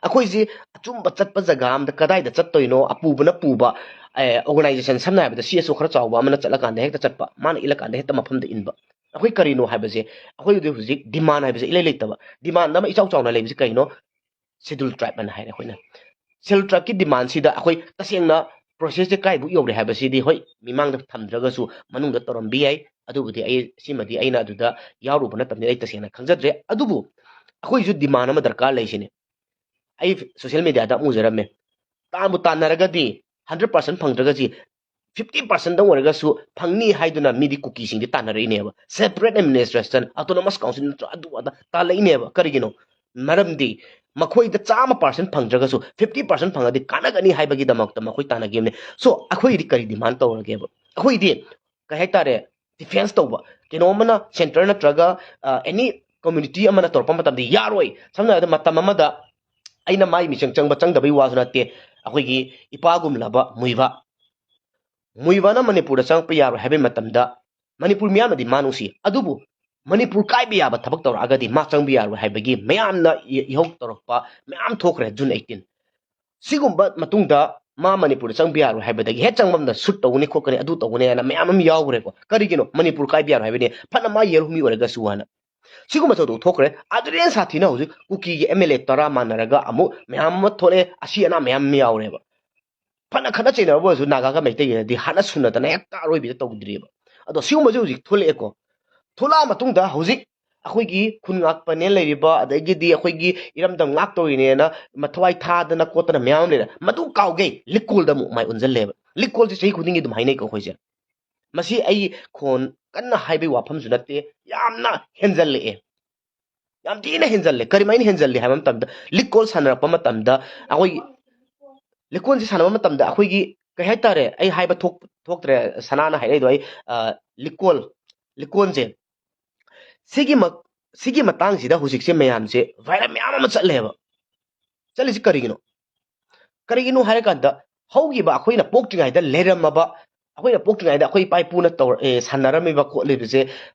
ꯑꯩꯈꯣꯏꯁꯤ ꯑꯆꯨꯝꯕ ꯆꯠꯄ ꯖꯒꯥ ꯑꯝꯗ ꯀꯗꯥꯏꯗ ꯆꯠꯇꯣꯏꯅꯣ, ꯑꯄꯨꯕꯅ ꯄꯨꯕ, ꯑꯣꯔꯒꯅꯥꯏꯖꯦꯁꯟ, ꯁꯝꯅ ꯍꯥꯏꯔꯕꯗ ꯁꯤ ꯑꯦꯁ ꯑꯣ ꯈꯔ ꯆꯥꯎꯕ ꯑꯃꯅ ꯆꯠꯂꯀꯥꯟꯗ ꯍꯦꯛꯇ ꯆꯠꯄ, ꯃꯥꯅ ꯏꯜꯂꯀꯥꯟꯗ ꯍꯦꯛꯇ ꯃꯐꯝꯗ ꯏꯟꯕ꯫ ꯑꯩꯈꯣꯏ ꯀꯔꯤꯅꯣ ꯍꯥꯏꯕꯁꯦ, ꯑꯩꯈꯣꯏꯗꯤ ꯍꯧꯖꯤꯛ ꯗꯤꯃꯥꯟ ꯍꯥꯏꯕꯁꯦ ꯏꯂꯩ ꯂꯩꯇꯕ꯫ ꯗꯤꯃꯥꯟ ꯑꯃ ꯏꯆꯥꯎ ꯆꯥꯎꯅ ꯂꯩꯕꯁꯤ ꯀꯩꯅꯣ? ꯁꯦꯗꯨꯜ ꯇ꯭ꯔꯥꯏꯕ ꯑꯅ ꯍꯥꯏꯔꯦ ꯑꯩꯈꯣꯏꯅ꯫ ꯁꯦꯗꯨꯜ ꯇ꯭ꯔꯥꯏꯕꯀꯤ ꯗꯤꯃꯥꯟꯁꯤꯗ ꯑꯩꯈꯣꯏ ꯇꯁꯦꯡꯅ ꯄ꯭ꯔꯣꯁꯦꯁꯁꯦ ꯀꯥꯏꯕꯨꯛ ꯌꯧꯔꯦ ꯍꯥꯏꯕꯁꯤꯗꯤ, ꯍꯣꯏ, ꯃꯤꯃꯥꯡꯗ ꯊꯝꯗ꯭ꯔꯒꯁꯨ ꯃꯅꯨꯡꯗ ꯇꯧꯔꯝꯕ ꯌꯥꯏ꯫ ꯑꯗꯨꯕꯨꯗꯤ ꯑꯩ, ꯁꯤꯃꯗꯤ ꯑꯩꯅ ꯑꯗꯨꯗ ꯌꯥꯎꯔꯨꯕ ꯅꯠꯇꯕꯅꯤꯅ ꯑꯩ ꯇꯁꯦꯡꯅ ꯈꯪꯖꯗ꯭ꯔꯦ꯫ ꯑꯗꯨꯕꯨ ꯑꯩꯈꯣꯏꯁꯨ ꯗꯤꯃꯥꯟ ꯑꯃ ꯗꯔꯀꯥꯔ ꯂꯩꯁꯤꯅꯦ꯫ ꯑꯩ ꯁꯣꯁꯤꯌꯦꯜ ꯃꯦꯗꯤꯌꯥꯗ ꯑꯃ ꯎꯖꯔꯝꯃꯦ, ꯇꯥꯟꯕꯨ ꯇꯥꯟꯅꯔꯒꯗꯤ ꯍꯟꯗ꯭ꯔꯦꯠ ꯄꯥꯔꯁꯦꯟ ꯐꯪꯗ꯭ꯔꯒꯁꯨ ꯐꯤꯐꯇꯤ ꯄꯥꯔꯁꯦꯟꯗꯪ ꯑꯣꯏꯔꯒꯁꯨ ꯐꯪꯅꯤ ꯍꯥꯏꯗꯨꯅ ꯃꯤꯗꯤ ꯀꯨꯀꯤꯁꯤꯡꯗꯤ ꯇꯥꯟꯅꯔꯛꯏꯅꯦꯕ꯫ ꯁꯦꯄꯔꯦꯠ ꯑꯦꯗꯃꯤꯅꯤꯁꯇ꯭ꯔꯦꯁꯟ, ꯑꯣꯇꯣꯅꯣꯃꯁ ꯀꯥꯎꯟꯁꯤꯜ ꯅꯠꯇ꯭ꯔ ꯑꯗꯨ ꯑꯗꯥ ꯇꯥꯜꯂꯛꯏꯅꯦꯕ꯫ ꯀꯔꯤꯒꯤꯅꯣ? ꯃꯔꯝꯗꯤ ꯃꯈꯣꯏꯗ ꯆꯥꯝꯃ ꯄꯥꯔꯁꯦꯟ ꯐꯪꯗ꯭ꯔꯒꯁꯨ ꯐꯤꯐꯇꯤ ꯄꯥꯔꯁꯦꯟ ꯐꯪꯉꯗꯤ ꯀꯥꯟꯅꯒꯅꯤ ꯍꯥꯏꯕꯒꯤꯗꯃꯛꯇ ꯃꯈꯣꯏ ꯇꯥꯟꯅꯈꯤꯕꯅꯦ꯫ ꯁꯣ ꯑꯩꯈꯣꯏꯒꯤꯗꯤ ꯀꯔꯤ ꯗꯤꯃꯥꯟ ꯇꯧꯔꯒꯦꯕ? ꯑꯩꯈꯣꯏꯗꯤ ꯀꯩ ꯍꯥꯏꯇꯥꯔꯦ, ꯗꯤꯐꯦꯟꯁ ꯇꯧꯕ, ꯀꯩꯅꯣꯝ ꯑꯃꯅ ꯁꯦꯟꯇꯔ ꯅꯠꯇ꯭ꯔꯒ ꯑꯦꯅꯤ ꯀꯝꯃ꯭ꯌꯨꯅꯤꯇꯤ ꯑꯃꯅ ꯇꯧꯔꯛꯄ ꯃꯇꯝꯗ ꯌꯥꯔꯣꯏ꯫ ꯁꯝꯅ ꯍꯥꯏꯔꯕꯗ ꯃꯇꯝ ꯑꯃꯗ ꯑꯩꯅ ꯃꯥꯏ ꯃꯤꯆꯪ ꯆꯪꯕ ꯆꯪꯗꯕꯩ ꯋꯥꯁꯨ ꯅꯠꯇꯦ, ꯑꯩꯈꯣꯏꯒꯤ ꯏꯄꯥꯒꯨꯝꯂꯕ ꯃꯨꯏꯕ, ꯃꯨꯏꯕꯅ ꯃꯅꯤꯄꯨꯔꯗ ꯆꯪꯉꯛꯄ ꯌꯥꯔꯣꯏ ꯍꯥꯏꯕꯒꯤ ꯃꯇꯝꯗ ꯃꯅꯤꯄꯨꯔ ꯃꯤꯌꯥꯝꯅꯗꯤ ꯃꯥ ꯅꯨꯡꯁꯤ, ꯑꯗꯨꯕꯨ ꯃꯅꯤꯄꯨꯔ ꯀꯥꯏꯕ ꯌꯥꯕ ꯊꯕꯛ ꯇꯧꯔꯛꯑꯒꯗꯤ ꯃꯥ ꯆꯪꯕ ꯌꯥꯔꯣꯏ ꯍꯥꯏꯕꯒꯤ ꯃꯌꯥꯝꯅ ꯏ-, ꯏꯍꯧ ꯇꯧꯔꯛꯄ ꯃꯌꯥꯝ ꯊꯣꯛꯈ꯭ꯔꯦ ꯖꯨꯟ ꯑꯩꯠꯇꯤꯟ꯫ ꯁꯤꯒꯨꯝꯕ ꯃꯇꯨꯡꯗ ꯃꯥ ꯃꯅꯤꯄꯨꯔꯗ ꯆꯪꯕ ꯌꯥꯔꯣꯏ ꯍꯥꯏꯕꯗꯒꯤ ꯍꯦꯛ ꯆꯪꯕ ꯃꯇꯝꯗ ꯁꯨꯠ ꯇꯧꯒꯅꯤ ꯈꯣꯠꯀꯅꯤ ꯑꯗꯨ ꯇꯧꯒꯅꯤ ꯍꯥꯏꯅ ꯃꯌꯥꯝ ꯑꯃ ꯌꯥꯎꯈ꯭ꯔꯦꯀꯣ꯫ ꯀꯔꯤꯒꯤꯅꯣ? ꯃꯅꯤꯄꯨꯔ ꯀꯥꯏꯕ ꯌꯥꯔꯣꯏ ꯍꯥꯏꯕꯅꯤ, ꯐꯅ ꯃꯥ ꯌꯦꯔꯨꯝꯃꯤ ꯑꯣꯏꯔꯒꯁꯨ ꯍꯥꯏꯅ꯫ ꯁꯤꯒꯨꯝꯕ ꯊꯧꯗꯣꯛ ꯊꯣꯛꯈ꯭ꯔꯦ꯫ ꯑꯗꯨꯗꯩ ꯍꯦꯟꯅ ꯁꯥꯊꯤꯅ ꯍꯧꯖꯤꯛ ꯀꯨꯀꯤꯒꯤ ꯑꯦꯝ ꯑꯦꯜ ꯑꯦ ꯇꯔꯥ ꯃꯥꯟꯅꯔꯒ ꯑꯃꯨꯛ ꯃꯌꯥꯝ ꯑꯃ ꯊꯣꯛꯂꯛꯑꯦ, ꯑꯁꯤ ꯑꯅꯥ ꯃꯌꯥꯝ ꯑꯃ ꯌꯥꯎꯔꯦꯕ꯫ ꯐꯅ ꯈꯠꯅ ꯆꯩꯅꯔꯕ ꯑꯣꯏꯔꯁꯨ ꯅꯥꯒꯥꯒ ꯃꯩꯇꯩꯒꯗꯤ ꯍꯥꯠꯅ ꯁꯨꯅꯗꯅ ꯍꯦꯛꯇ ꯑꯔꯣꯏꯕꯤꯗ ꯇꯧꯗ꯭ꯔꯤꯑꯕ꯫ ꯑꯗꯣ ꯁꯤꯒꯨꯝꯕꯁꯦ ꯍꯧꯖꯤꯛ ꯊꯣꯛꯂꯛꯑꯦꯀꯣ꯫ ꯊꯣꯛꯂꯛꯑ ꯃꯇꯨꯡꯗ ꯍꯧꯖꯤꯛ ꯑꯩꯈꯣꯏꯒꯤ ꯈꯨꯟ ꯉꯥꯛꯄꯅꯦ ꯂꯩꯔꯤꯕ, ꯑꯗꯒꯤꯗꯤ ꯑꯩꯈꯣꯏꯒꯤ ꯏꯔꯝꯗꯝ ꯉꯥꯛꯇꯧꯔꯤꯅꯦꯅ ꯃꯊꯋꯥꯏ ꯊꯥꯗꯅ ꯈꯣꯠꯇꯅ ꯃꯌꯥꯝ ꯑꯃ ꯂꯩꯔꯦ꯫ ꯃꯗꯨ ꯀꯥꯎꯒꯩ ꯂꯤꯛꯀꯣꯜꯗ ꯑꯃꯨꯛ ꯃꯥꯏ ꯑꯣꯟꯁꯤꯜꯂꯦꯕ꯫ ꯂꯤꯛꯀꯣꯜꯁꯦ ꯆꯍꯤ ꯈꯨꯗꯤꯡꯒꯤ ꯑꯗꯨꯝ ꯍꯥꯏꯅꯩꯀꯣ ꯑꯩꯈꯣꯏꯁꯦ꯫ ꯃꯁꯤ ꯑꯩ ꯈꯣꯟ ꯀꯟꯅ ꯍꯥꯏꯕꯒꯤ ꯋꯥꯐꯝꯁꯨ ꯅꯠꯇꯦ, ꯌꯥꯝꯅ ꯍꯦꯟꯖꯜꯂꯛꯑꯦ, ꯌꯥꯝ ꯊꯤꯅ ꯍꯦꯟꯖꯜꯂꯦ꯫ ꯀꯔꯤꯃꯥꯏꯅ ꯍꯦꯟꯖꯜꯂꯦ ꯍꯥꯏꯕ ꯃꯇꯝꯗ, ꯂꯤꯛꯀꯣꯜ ꯁꯥꯟꯅꯔꯛꯄ ꯃꯇꯝꯗ ꯑꯩꯈꯣꯏꯒꯤ, ꯂꯤꯛꯀꯣꯜꯁꯦ ꯁꯥꯟꯅꯕ ꯃꯇꯝꯗ ꯑꯩꯈꯣꯏꯒꯤ ꯀꯩ ꯍꯥꯏꯇꯥꯔꯦ, ꯑꯩ ꯍꯥꯏꯕ ꯊꯣꯛ-, ꯊꯣꯛꯇ꯭ꯔꯦ, ꯁꯅꯥꯅ ꯍꯥꯏꯔꯛꯏꯗꯣ꯫ ꯑꯩ, ꯑ, ꯂꯤꯛꯀꯣꯜ, ꯂꯤꯛꯀꯣꯜꯁꯦ ꯁꯤꯒꯤ ꯃ-, ꯁꯤꯒꯤ ꯃꯇꯥꯡꯁꯤꯗ ꯍꯧꯖꯤꯛꯁꯦ ꯃꯌꯥꯝꯁꯦ ꯚꯥꯏꯔꯦꯜ ꯃꯌꯥꯝ ꯑꯃ ꯆꯠꯂꯦꯕ꯫ ꯆꯠꯂꯤꯁꯤ ꯀꯔꯤꯒꯤꯅꯣ? ꯀꯔꯤꯒꯤꯅꯣ ꯍꯥꯏꯔꯀꯥꯟꯗ, ꯍꯧꯈꯤꯕ ꯑꯩꯈꯣꯏꯅ ꯄꯣꯛꯇ꯭ꯔꯤꯉꯩꯗ ꯂꯩꯔꯝꯃꯕ, ꯑꯩꯈꯣꯏꯅ ꯄꯣꯛꯇ꯭ꯔꯤꯉꯩꯗ ꯑꯩꯈꯣꯏ ꯏꯄꯥ ꯏꯄꯨꯅ ꯇꯧꯔ-, ꯑꯦ, ꯁꯥꯟꯅꯔꯝꯃꯤꯕ ꯈꯣꯠꯂꯤꯕꯁꯦ,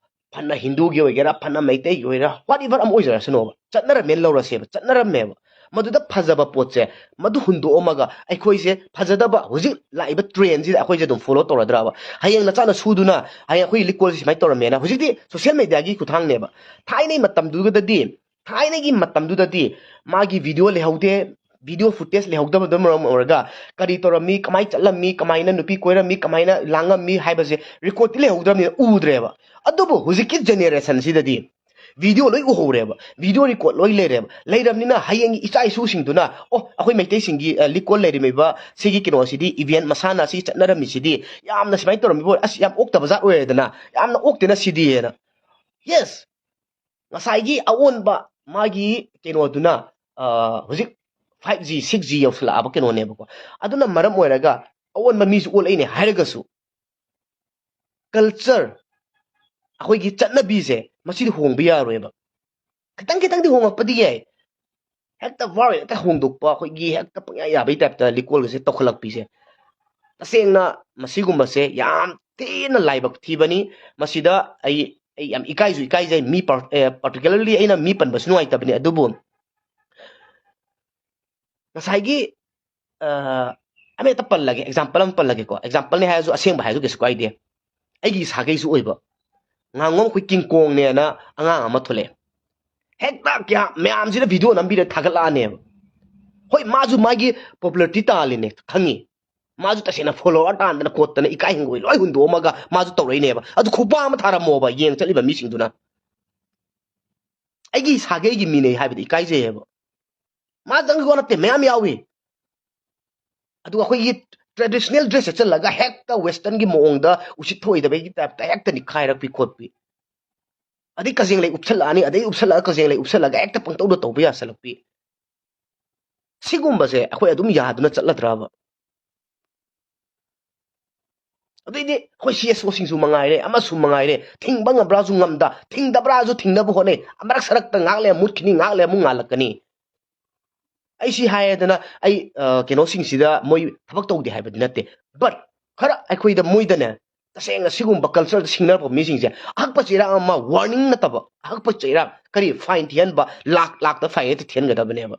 ꯐꯅ ꯍꯤꯟꯗꯨꯒꯤ ꯑꯣꯏꯒꯦꯔꯥ, ꯐꯅ ꯃꯩꯇꯩꯒꯤ ꯑꯣꯏꯒꯦꯔꯥ, ꯋꯥꯠ ꯑꯦꯚꯔ ꯑꯃ ꯑꯣꯏꯖꯔꯁꯅꯣꯕ, ꯆꯠꯅꯔꯝꯃꯦꯅ ꯂꯧꯔꯁꯦꯕ, ꯆꯠꯅꯔꯝꯃꯦꯕ꯫ ꯃꯗꯨꯗ ꯐꯖꯕ ꯄꯣꯠꯁꯦ, ꯃꯗꯨ ꯍꯨꯟꯗꯣꯛꯑꯝꯃꯒ ꯑꯩꯈꯣꯏꯁꯦ ꯐꯖꯗꯕ ꯍꯧꯖꯤꯛ ꯂꯥꯛꯏꯕ ꯇ꯭ꯔꯦꯟꯁꯤꯗ ꯑꯩꯈꯣꯏꯁꯦ ꯑꯗꯨꯝ ꯐꯣꯂꯣ ꯇꯧꯔꯗ꯭ꯔꯕ? ꯍꯌꯦꯡ ꯅꯆꯥꯅ ꯁꯨꯗꯨꯅ ꯍꯌꯦꯡ ꯑꯩꯈꯣꯏꯒꯤ ꯂꯤꯛꯀꯣꯜꯁꯦ ꯁꯨꯃꯥꯏꯅ ꯇꯧꯔꯝꯃꯦꯅ, ꯍꯧꯖꯤꯛꯇꯤ ꯁꯣꯁꯤꯌꯦꯜ ꯃꯦꯗꯤꯌꯥꯒꯤ ꯈꯨꯠꯊꯥꯡꯅꯦꯕ꯫ ꯊꯥꯏꯅꯒꯤ ꯃꯇꯝꯗꯨꯗꯗꯤ, ꯊꯥꯏꯅꯒꯤ ꯃꯇꯝꯗꯨꯗꯗꯤ ꯃꯥꯒꯤ ꯚꯤꯗꯤꯑꯣ ꯂꯩꯍꯧꯗꯦ, ꯚꯤꯗꯤꯑꯣ ꯐꯨꯇꯦꯖ ꯂꯩꯍꯧꯗꯕꯗꯨꯅ ꯃꯔꯝ ꯑꯣꯏꯔꯒ ꯀꯔꯤ ꯇꯧꯔꯝꯃꯤ, ꯀꯃꯥꯏꯅ ꯆꯠꯂꯝꯃꯤ, ꯀꯃꯥꯏꯅ ꯅꯨꯄꯤ ꯀꯣꯏꯔꯝꯃꯤ, ꯀꯃꯥꯏꯅ ꯂꯥꯡꯉꯝꯃꯤ ꯍꯥꯏꯕꯁꯦ ꯔꯦꯀꯣꯔꯗꯇꯤ ꯂꯩꯍꯧꯗ꯭ꯔꯕꯅꯤꯅ ꯎꯗ꯭ꯔꯦꯕ꯫ ꯑꯗꯨꯕꯨ ꯍꯧꯖꯤꯛꯀꯤ ꯖꯦꯅꯦꯔꯦꯁꯟꯁꯤꯗꯗꯤ ꯚꯤꯗꯤꯑꯣ ꯂꯣꯏ ꯎꯍꯧꯔꯦꯕ, ꯚꯤꯗꯤꯑꯣ ꯔꯦꯀꯣꯔꯗ ꯂꯣꯏ ꯂꯩꯔꯦꯕ꯫ ꯂꯩꯔꯕꯅꯤꯅ ꯍꯌꯦꯡꯒꯤ ꯏꯆꯥ ꯏꯁꯨꯁꯤꯡꯗꯨꯅ, "ꯑꯣ, ꯑꯩꯈꯣꯏ ꯃꯩꯇꯩꯁꯤꯡꯒꯤ, ꯑ, ꯂꯤꯛꯀꯣꯜ ꯂꯩꯔꯝꯃꯤꯕ ꯁꯤꯒꯤ ꯀꯩꯅꯣꯁꯤꯗꯤ, ꯏꯚꯦꯟ ꯃꯁꯥꯟꯅ ꯑꯁꯤ ꯆꯠꯅꯔꯝꯃꯤꯁꯤꯗꯤ ꯌꯥꯝꯅ ꯁꯨꯃꯥꯏꯅ ꯇꯧꯔꯝꯃꯤꯕ ꯑꯣꯏꯔꯦ, ꯑꯁ, ꯌꯥꯝ ꯑꯣꯛꯇꯕ ꯖꯥꯠ ꯑꯣꯏꯔꯦꯗꯅ, ꯌꯥꯝꯅ ꯑꯣꯛꯇꯦꯅ ꯁꯤꯗꯤꯅ"꯫ ꯌꯦꯁ, ꯉꯁꯥꯏꯒꯤ ꯑꯑꯣꯟꯕ ꯃꯥꯒꯤ ꯀꯩꯅꯣꯗꯨꯅ, ꯑ, ꯍꯧꯖꯤꯛ ꯐꯥꯏꯚ ꯖꯤ, ꯁꯤꯛꯁ ꯖꯤ ꯌꯧꯁꯤꯜꯂꯛꯑꯕ ꯀꯩꯅꯣꯅꯦꯕꯀꯣ꯫ ꯑꯗꯨꯅ ꯃꯔꯝ ꯑꯣꯏꯔꯒ ꯑꯑꯣꯟꯕ ꯃꯤꯁꯨ ꯑꯣꯜꯂꯛꯏꯅꯦ ꯍꯥꯏꯔꯒꯁꯨ, ꯀꯜꯆꯔ, ꯑꯩꯈꯣꯏꯒꯤ ꯆꯠꯅꯕꯤꯁꯦ ꯃꯁꯤꯗꯤ ꯍꯣꯡꯕ ꯌꯥꯔꯣꯏꯕ꯫ ꯈꯤꯇꯪ ꯈꯤꯇꯪꯗꯤ ꯍꯣꯡꯉꯛꯄꯗꯤ ꯌꯥꯏ꯫ ꯍꯦꯛꯇ ꯋꯥꯔ ꯍꯦꯛꯇ ꯍꯣꯡꯗꯣꯛꯄ, ꯑꯩꯈꯣꯏꯒꯤ ꯍꯦꯛꯇ ꯄꯪꯌꯥ ꯌꯥꯕꯩ ꯇꯥꯏꯞꯇ ꯂꯤꯀꯣꯜꯒꯁꯦ ꯇꯧꯈꯠꯂꯛꯄꯤꯁꯦ, ꯇꯁꯦꯡꯅ ꯃꯁꯤꯒꯨꯝꯕꯁꯦ ꯌꯥꯝ ꯊꯤꯅ ꯂꯥꯏꯕꯛ ꯊꯤꯕꯅꯤ꯫ ꯃꯁꯤꯗ ꯑꯩ, ꯑꯩ ꯌꯥꯝ ꯏꯀꯥꯏꯁꯨ ꯏꯀꯥꯏꯖꯩ꯫ ꯃꯤ ꯄꯥꯔ-, ꯑꯦ, ꯄꯥꯔꯇꯤꯀꯨꯂꯔꯂꯤ ꯑꯩꯅ ꯃꯤ ꯄꯟꯕꯁꯨ ꯅꯨꯡꯉꯥꯏꯇꯕꯅꯤ, ꯑꯗꯨꯕꯨ ꯉꯁꯥꯏꯒꯤ, ꯑ, ꯑꯃ ꯍꯦꯛꯇ ꯄꯜꯂꯒꯦ, ꯑꯦꯛꯖꯥꯝꯄꯜ ꯑꯃ ꯄꯜꯂꯒꯦꯀꯣ꯫ ꯑꯦꯛꯖꯥꯝꯄꯜꯅꯦ ꯍꯥꯏꯔꯁꯨ, ꯑꯁꯦꯡꯕ ꯍꯥꯏꯔꯁꯨ ꯀꯩꯁꯨ ꯀꯥꯏꯗꯦ꯫ ꯑꯩꯒꯤ ꯏꯁꯥꯈꯩꯁꯨ ꯑꯣꯏꯕ꯫ ꯉꯥꯉꯣꯝ ꯑꯩꯈꯣꯏ ꯀꯤꯡ ꯀꯣꯡꯅꯦꯅ ꯑꯉꯥꯡ ꯑꯃ ꯊꯣꯛꯂꯛꯑꯦ꯫ ꯍꯦꯛꯇ ꯀꯌꯥ ꯃꯌꯥꯝꯁꯤꯅ ꯚꯤꯗꯤꯑꯣ ꯅꯝꯕꯤꯔ ꯊꯥꯒꯠꯂꯛꯑꯅꯦꯕ꯫ ꯍꯣꯏ, ꯃꯥꯁꯨ ꯃꯥꯒꯤ ꯄꯣꯄꯨꯂꯔꯤꯇꯤ ꯇꯥꯜꯂꯤꯅꯦ, ꯈꯪꯉꯤ꯫ ꯃꯥꯁꯨ ꯇꯁꯦꯡꯅ ꯐꯣꯂꯣꯋꯔ ꯇꯥꯟꯗꯅ ꯈꯣꯠꯇꯅ ꯏꯀꯥꯏ ꯍꯪꯒꯣꯏ ꯂꯣꯏ ꯍꯨꯟꯗꯣꯛꯑꯝꯃꯒ ꯃꯥꯁꯨ ꯇꯧꯔꯛꯏꯅꯦꯕ꯫ ꯑꯗꯨ ꯈꯨꯄꯥ ꯑꯃ ꯊꯥꯔꯝꯃꯣꯕ ꯌꯦꯡ ꯆꯠꯂꯤꯕ ꯃꯤꯁꯤꯡꯗꯨꯅ꯫ ꯑꯩꯒꯤ ꯏꯁꯥꯒꯤ, ꯑꯩꯒꯤ ꯃꯤꯅꯦ ꯍꯥꯏꯕꯗꯤ ꯏꯀꯥꯏꯖꯩꯌꯦꯕ꯫ ꯃꯥꯗꯪꯒꯤ ꯋꯥ ꯅꯠꯇꯦ, ꯃꯌꯥꯝ ꯌꯥꯎꯏ꯫ ꯑꯗꯨꯒ ꯑꯩꯈꯣꯏꯒꯤ ꯇ꯭ꯔꯦꯗꯤꯁꯅꯦꯜ ꯗ꯭ꯔꯦꯁ ꯁꯦꯠꯆꯜꯂꯒ ꯍꯦꯛꯇ ꯋꯦꯁꯇꯔꯟꯒꯤ ꯃꯑꯣꯡꯗ ꯎꯁꯤꯠ ꯊꯑꯣꯏꯗꯕꯒꯤ ꯇꯥꯏꯞꯇ ꯍꯦꯛꯇ ꯅꯤꯛꯈꯥꯏꯔꯛꯄꯤ ꯈꯣꯠꯄꯤ꯫ ꯑꯗꯩ ꯀꯖꯦꯡ ꯂꯩ ꯎꯞꯁꯜꯂꯛꯑꯅꯤ, ꯑꯗꯩ ꯎꯞꯁꯜꯂꯒ ꯀꯖꯦꯡ ꯂꯩ ꯎꯞꯁꯜꯂꯒ ꯍꯦꯛꯇ ꯄꯪꯇꯧꯗ ꯇꯧꯕ ꯌꯥꯁꯜꯂꯛꯄꯤ꯫ ꯁꯤꯒꯨꯝꯕꯁꯦ ꯑꯩꯈꯣꯏ ꯑꯗꯨꯝ ꯌꯥꯗꯨꯅ ꯆꯠꯂꯗ꯭ꯔꯕ? ꯑꯗꯩꯗꯤ ꯑꯩꯈꯣꯏ ꯁꯤ ꯑꯦꯁ ꯑꯣꯁꯤꯡꯁꯨ ꯃꯉꯥꯏꯔꯦ, ꯑꯃꯁꯨ ꯃꯉꯥꯏꯔꯦ, ꯊꯤꯡꯕ ꯉꯝꯕ꯭ꯔꯥꯁꯨ ꯉꯝꯗ, ꯊꯤꯡꯗꯕ꯭ꯔꯥꯁꯨ ꯊꯤꯡꯅꯕ ꯍꯣꯠꯅꯩ꯫ ꯑꯃꯔꯛ ꯁꯔꯛꯇ ꯉꯥꯏꯍꯥꯛ ꯂꯩ ꯃꯨꯠꯈꯤꯅꯤ, ꯉꯥꯏꯍꯥꯛ ꯂꯩ ꯑꯃꯨꯛ ꯉꯥꯜꯂꯛꯀꯅꯤ꯫ ꯑꯩ ꯁꯤ ꯍꯥꯏꯌꯦꯗꯅ ꯑꯩ, ꯑ, ꯀꯩꯅꯣꯁꯤꯡꯁꯤꯗ ꯃꯣꯏ ꯊꯕꯛ ꯇꯧꯗꯦ ꯍꯥꯏꯕꯗꯤ ꯅꯠꯇꯦ, but ꯈꯔ ꯑꯩꯈꯣꯏꯗ, ꯃꯣꯏꯗꯅꯦ, ꯇꯁꯦꯡꯅ ꯁꯤꯒꯨꯝꯕ ꯀꯜꯆꯔꯗ ꯁꯤꯡꯅꯔꯛꯄ ꯃꯤꯁꯤꯡꯁꯦ ꯑꯍꯛꯄ ꯆꯩꯔꯥꯛ ꯑꯃ, ꯋꯥꯔꯅꯤꯡ ꯅꯠꯇꯕ, ꯑꯍꯛꯄ ꯆꯩꯔꯥꯛ, ꯀꯔꯤ, ꯐꯥꯏꯟ ꯊꯤꯍꯟꯕ, ꯂꯥꯛ ꯂꯥꯛꯇ ꯐꯥꯏꯟ ꯍꯦꯛꯇ ꯊꯤꯍꯟꯒꯗꯕꯅꯦꯕ꯫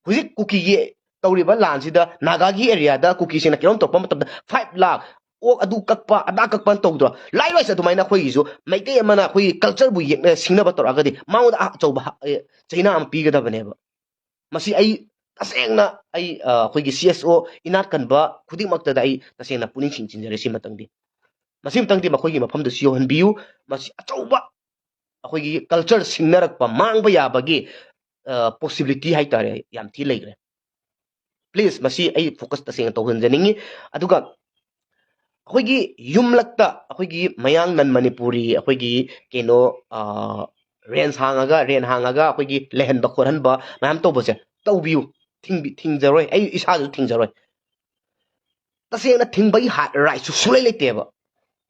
ꯍꯧꯖꯤꯛ ꯀꯨꯀꯤꯒꯤ ꯇꯧꯔꯤꯕ ꯂꯥꯟꯁꯤꯗ ꯅꯥꯒꯥꯒꯤ ꯑꯦꯔꯤꯌꯥꯗ ꯀꯨꯀꯤꯁꯤꯡꯅ ꯀꯩꯅꯣꯝ ꯇꯧꯔꯛꯄ ꯃꯇꯝꯗ five lakh ꯑꯣꯛ ꯑꯗꯨ ꯀꯛꯄ, ꯑꯗꯥ ꯀꯛꯄ ꯇꯧꯗ꯭ꯔꯣ? Likewise ꯑꯗꯨꯃꯥꯏꯅ ꯑꯩꯈꯣꯏꯒꯤꯁꯨ ꯃꯩꯇꯩ ꯑꯃꯅ ꯑꯩꯈꯣꯏꯒꯤ cultureꯕꯨ ꯌꯦꯛꯅ ꯁꯤꯡꯅꯕ ꯇꯧꯔꯛꯑꯒꯗꯤ ꯃꯉꯣꯟꯗ ꯑꯆꯧꯕ ꯍ-, ꯑꯦ, ꯆꯩꯅꯥ ꯑꯃ ꯄꯤꯒꯗꯕꯅꯦꯕ꯫ ꯃꯁꯤ ꯑꯩ ꯇꯁꯦꯡꯅ ꯑꯩ, ꯑ, ꯑꯩꯈꯣꯏꯒꯤ C S O ꯏꯅꯥꯠ ꯀꯟꯕ ꯈꯨꯗꯤꯡꯃꯛꯇꯗ ꯑꯩ ꯇꯁꯦꯡꯅ ꯄꯨꯛꯅꯤꯡ ꯆꯤꯡꯁꯤꯟꯖꯔꯤ꯫ ꯁꯤꯃꯇꯪꯗꯤ, ꯃꯁꯤꯃꯇꯪꯗꯤ ꯃꯈꯣꯏꯒꯤ ꯃꯐꯝꯗꯁꯨ ꯌꯧꯍꯟꯕꯤꯌꯨ꯫ ꯃꯁꯤ ꯑꯆꯧꯕ ꯑꯩꯈꯣꯏꯒꯤ culture ꯁꯤꯡꯅꯔꯛꯄ ꯃꯥꯡꯕ ꯌꯥꯕꯒꯤ, ꯑ, possibility ꯍꯥꯏꯇꯥꯔꯦ, ꯌꯥꯝ ꯊꯤ ꯂꯩꯈ꯭ꯔꯦ꯫ Please, ꯃꯁꯤ ꯑꯩ focus ꯇꯁꯦꯡꯅ ꯇꯧꯍꯟꯖꯅꯤꯡꯉꯤ꯫ ꯑꯗꯨꯒ ꯑꯩꯈꯣꯏꯒꯤ ꯌꯨꯝꯂꯛꯇ ꯑꯩꯈꯣꯏꯒꯤ ꯃꯌꯥꯡ non Manipuri, ꯑꯩꯈꯣꯏꯒꯤ ꯀꯩꯅꯣ, ꯑ, rent ꯍꯥꯡꯉꯒ, rent ꯍꯥꯡꯉꯒ ꯑꯩꯈꯣꯏꯒꯤ ꯂꯩꯍꯟꯕ ꯈꯣꯠꯍꯟꯕ ꯃꯌꯥꯝ ꯇꯧꯕꯁꯦ ꯇꯧꯕꯤꯌꯨ꯫ ꯊꯤꯡꯕꯤ-, ꯊꯤꯡꯖꯔꯣꯏ, ꯑꯩ ꯏꯁꯥꯁꯨ ꯊꯤꯡꯖꯔꯣꯏ꯫ ꯇꯁꯦꯡꯅ ꯊꯤꯡꯕꯒꯤ ꯍꯥ-, rightꯁꯨ ꯁꯨꯡꯂꯩ ꯂꯩꯇꯦꯕ꯫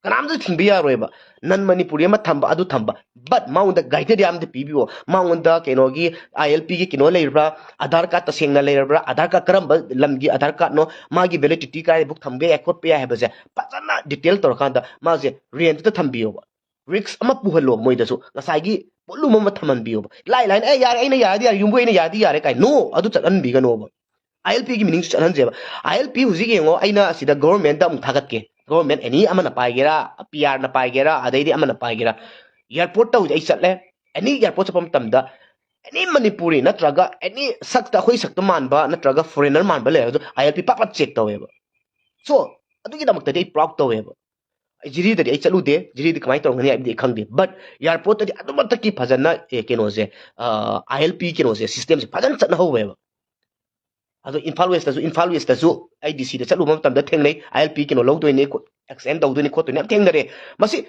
ꯀꯅꯥꯝꯇ ꯊꯤꯡꯕ ꯌꯥꯔꯣꯏꯕ꯫ Non Manipuri ꯑꯃ ꯊꯝꯕ, ꯑꯗꯨ ꯊꯝꯕ꯫ But ꯃꯉꯣꯟꯗ criteria ꯑꯃꯗꯤ ꯄꯤꯕꯤꯌꯣ꯫ ꯃꯉꯣꯟꯗ ꯀꯩꯅꯣꯒꯤ I L Pꯒꯤ ꯀꯩꯅꯣ ꯂꯩꯔꯕ꯭ꯔꯥ? Aadhaar card ꯇꯁꯦꯡꯅ ꯂꯩꯔꯕ꯭ꯔꯥ? Aadhaar card ꯀꯔꯝꯕ ꯂꯝꯒꯤ Aadhaar cardꯅꯣ? ꯃꯥꯒꯤ validity ꯀꯥꯏꯕꯨꯛ ꯊꯝꯕ ꯌꯥꯏ, ꯈꯣꯠꯄ ꯌꯥꯏ ꯍꯥꯏꯕꯁꯦ ꯐꯖꯅ detail ꯇꯧꯔꯀꯥꯟꯗ ꯃꯥꯁꯦ rentꯇ ꯊꯝꯕꯤꯌꯣꯕ꯫ Risk ꯑꯃ ꯄꯨꯍꯜꯂꯣ ꯃꯣꯏꯗꯁꯨ꯫ ꯉꯁꯥꯏꯒꯤ ꯄꯣꯠꯂꯨꯝ ꯑꯃ ꯊꯝꯍꯟꯕꯤꯌꯣꯕ꯫ ꯏꯂꯥꯏ ꯂꯥꯏꯅ, "ꯑꯦ, ꯌꯥꯔꯦ, ꯑꯩꯅ ꯌꯥꯔꯗꯤ ꯌꯥꯔꯦ, ꯌꯨꯝꯕꯨ ꯑꯩꯅ ꯌꯥꯔꯗꯤ ꯌꯥꯔꯦ" ꯀꯥꯏ꯫ No, ꯑꯗꯨ ꯆꯠꯍꯟꯕꯤꯒꯅꯣꯕ꯫ I L Pꯒꯤ meaningꯁꯨ ꯆꯠꯍꯟꯁꯦꯕ꯫ I L P ꯍꯧꯖꯤꯛ ꯌꯦꯡꯉꯣ, ꯑꯩꯅ ꯑꯁꯤꯗ governmentꯇ ꯑꯃꯨꯛ ꯊꯥꯒꯠꯀꯦ꯫ Government any ꯑꯃꯅ ꯄꯥꯏꯒꯦꯔꯥ, P Rꯅ ꯄꯥꯏꯒꯦꯔꯥ, ꯑꯗꯩꯗꯤ ꯑꯃꯅ ꯄꯥꯏꯒꯦꯔꯥ, airportꯇ ꯍꯧꯖꯤꯛ ꯑꯩ ꯆꯠꯂꯦ꯫ Any airport ꯆꯠꯄ ꯃꯇꯝꯗ any Manipuri ꯅꯠꯇ꯭ꯔꯒ any ꯁꯛꯇ, ꯑꯩꯈꯣꯏ ꯁꯛꯇ ꯃꯥꯟꯕ ꯅꯠꯇ꯭ꯔꯒ foreigner ꯃꯥꯟꯕ ꯂꯩꯔꯒꯁꯨ I L P ꯄꯥꯛ ꯄꯥꯛ check ꯇꯧꯋꯦꯕ꯫ So, ꯑꯗꯨꯒꯤꯗꯃꯛꯇꯗꯤ ꯑꯩ proud ꯇꯧꯋꯦꯕ꯫ ꯑꯩ ꯖꯤꯔꯤꯗꯗꯤ ꯑꯩ ꯆꯠꯂꯨꯗꯦ, ꯖꯤꯔꯤꯗꯤ ꯀꯃꯥꯏꯅ ꯇꯧꯔꯝꯒꯅꯤ ꯍꯥꯏꯕꯗꯤ ꯑꯩ ꯈꯪꯗꯦ, but airportꯇꯗꯤ ꯑꯗꯨꯃꯛꯇꯒꯤ ꯐꯖꯅ, ꯑꯦ, ꯀꯩꯅꯣꯁꯦ, ꯑ, I L P ꯀꯩꯅꯣꯁꯦ, systemꯁꯦ ꯐꯖꯅ ꯆꯠꯅꯍꯧꯋꯦꯕ꯫ ꯑꯗꯣ ꯏꯝꯐꯥꯜ Westꯇꯁꯨ, ꯏꯝꯐꯥꯜ Westꯇꯁꯨ ꯑꯩ D Cꯗ ꯆꯠꯂꯨꯕ ꯃꯇꯝꯗ ꯊꯦꯡꯅꯩ, I L P ꯀꯩꯅꯣ ꯂꯧꯗꯣꯏꯅꯤ, ꯈꯣ-, extend ꯇꯧꯗꯣꯏꯅꯤ ꯈꯣꯠꯇꯣꯏꯅꯤ ꯌꯥꯝ ꯊꯦꯡꯅꯔꯦ꯫ ꯃꯁꯤ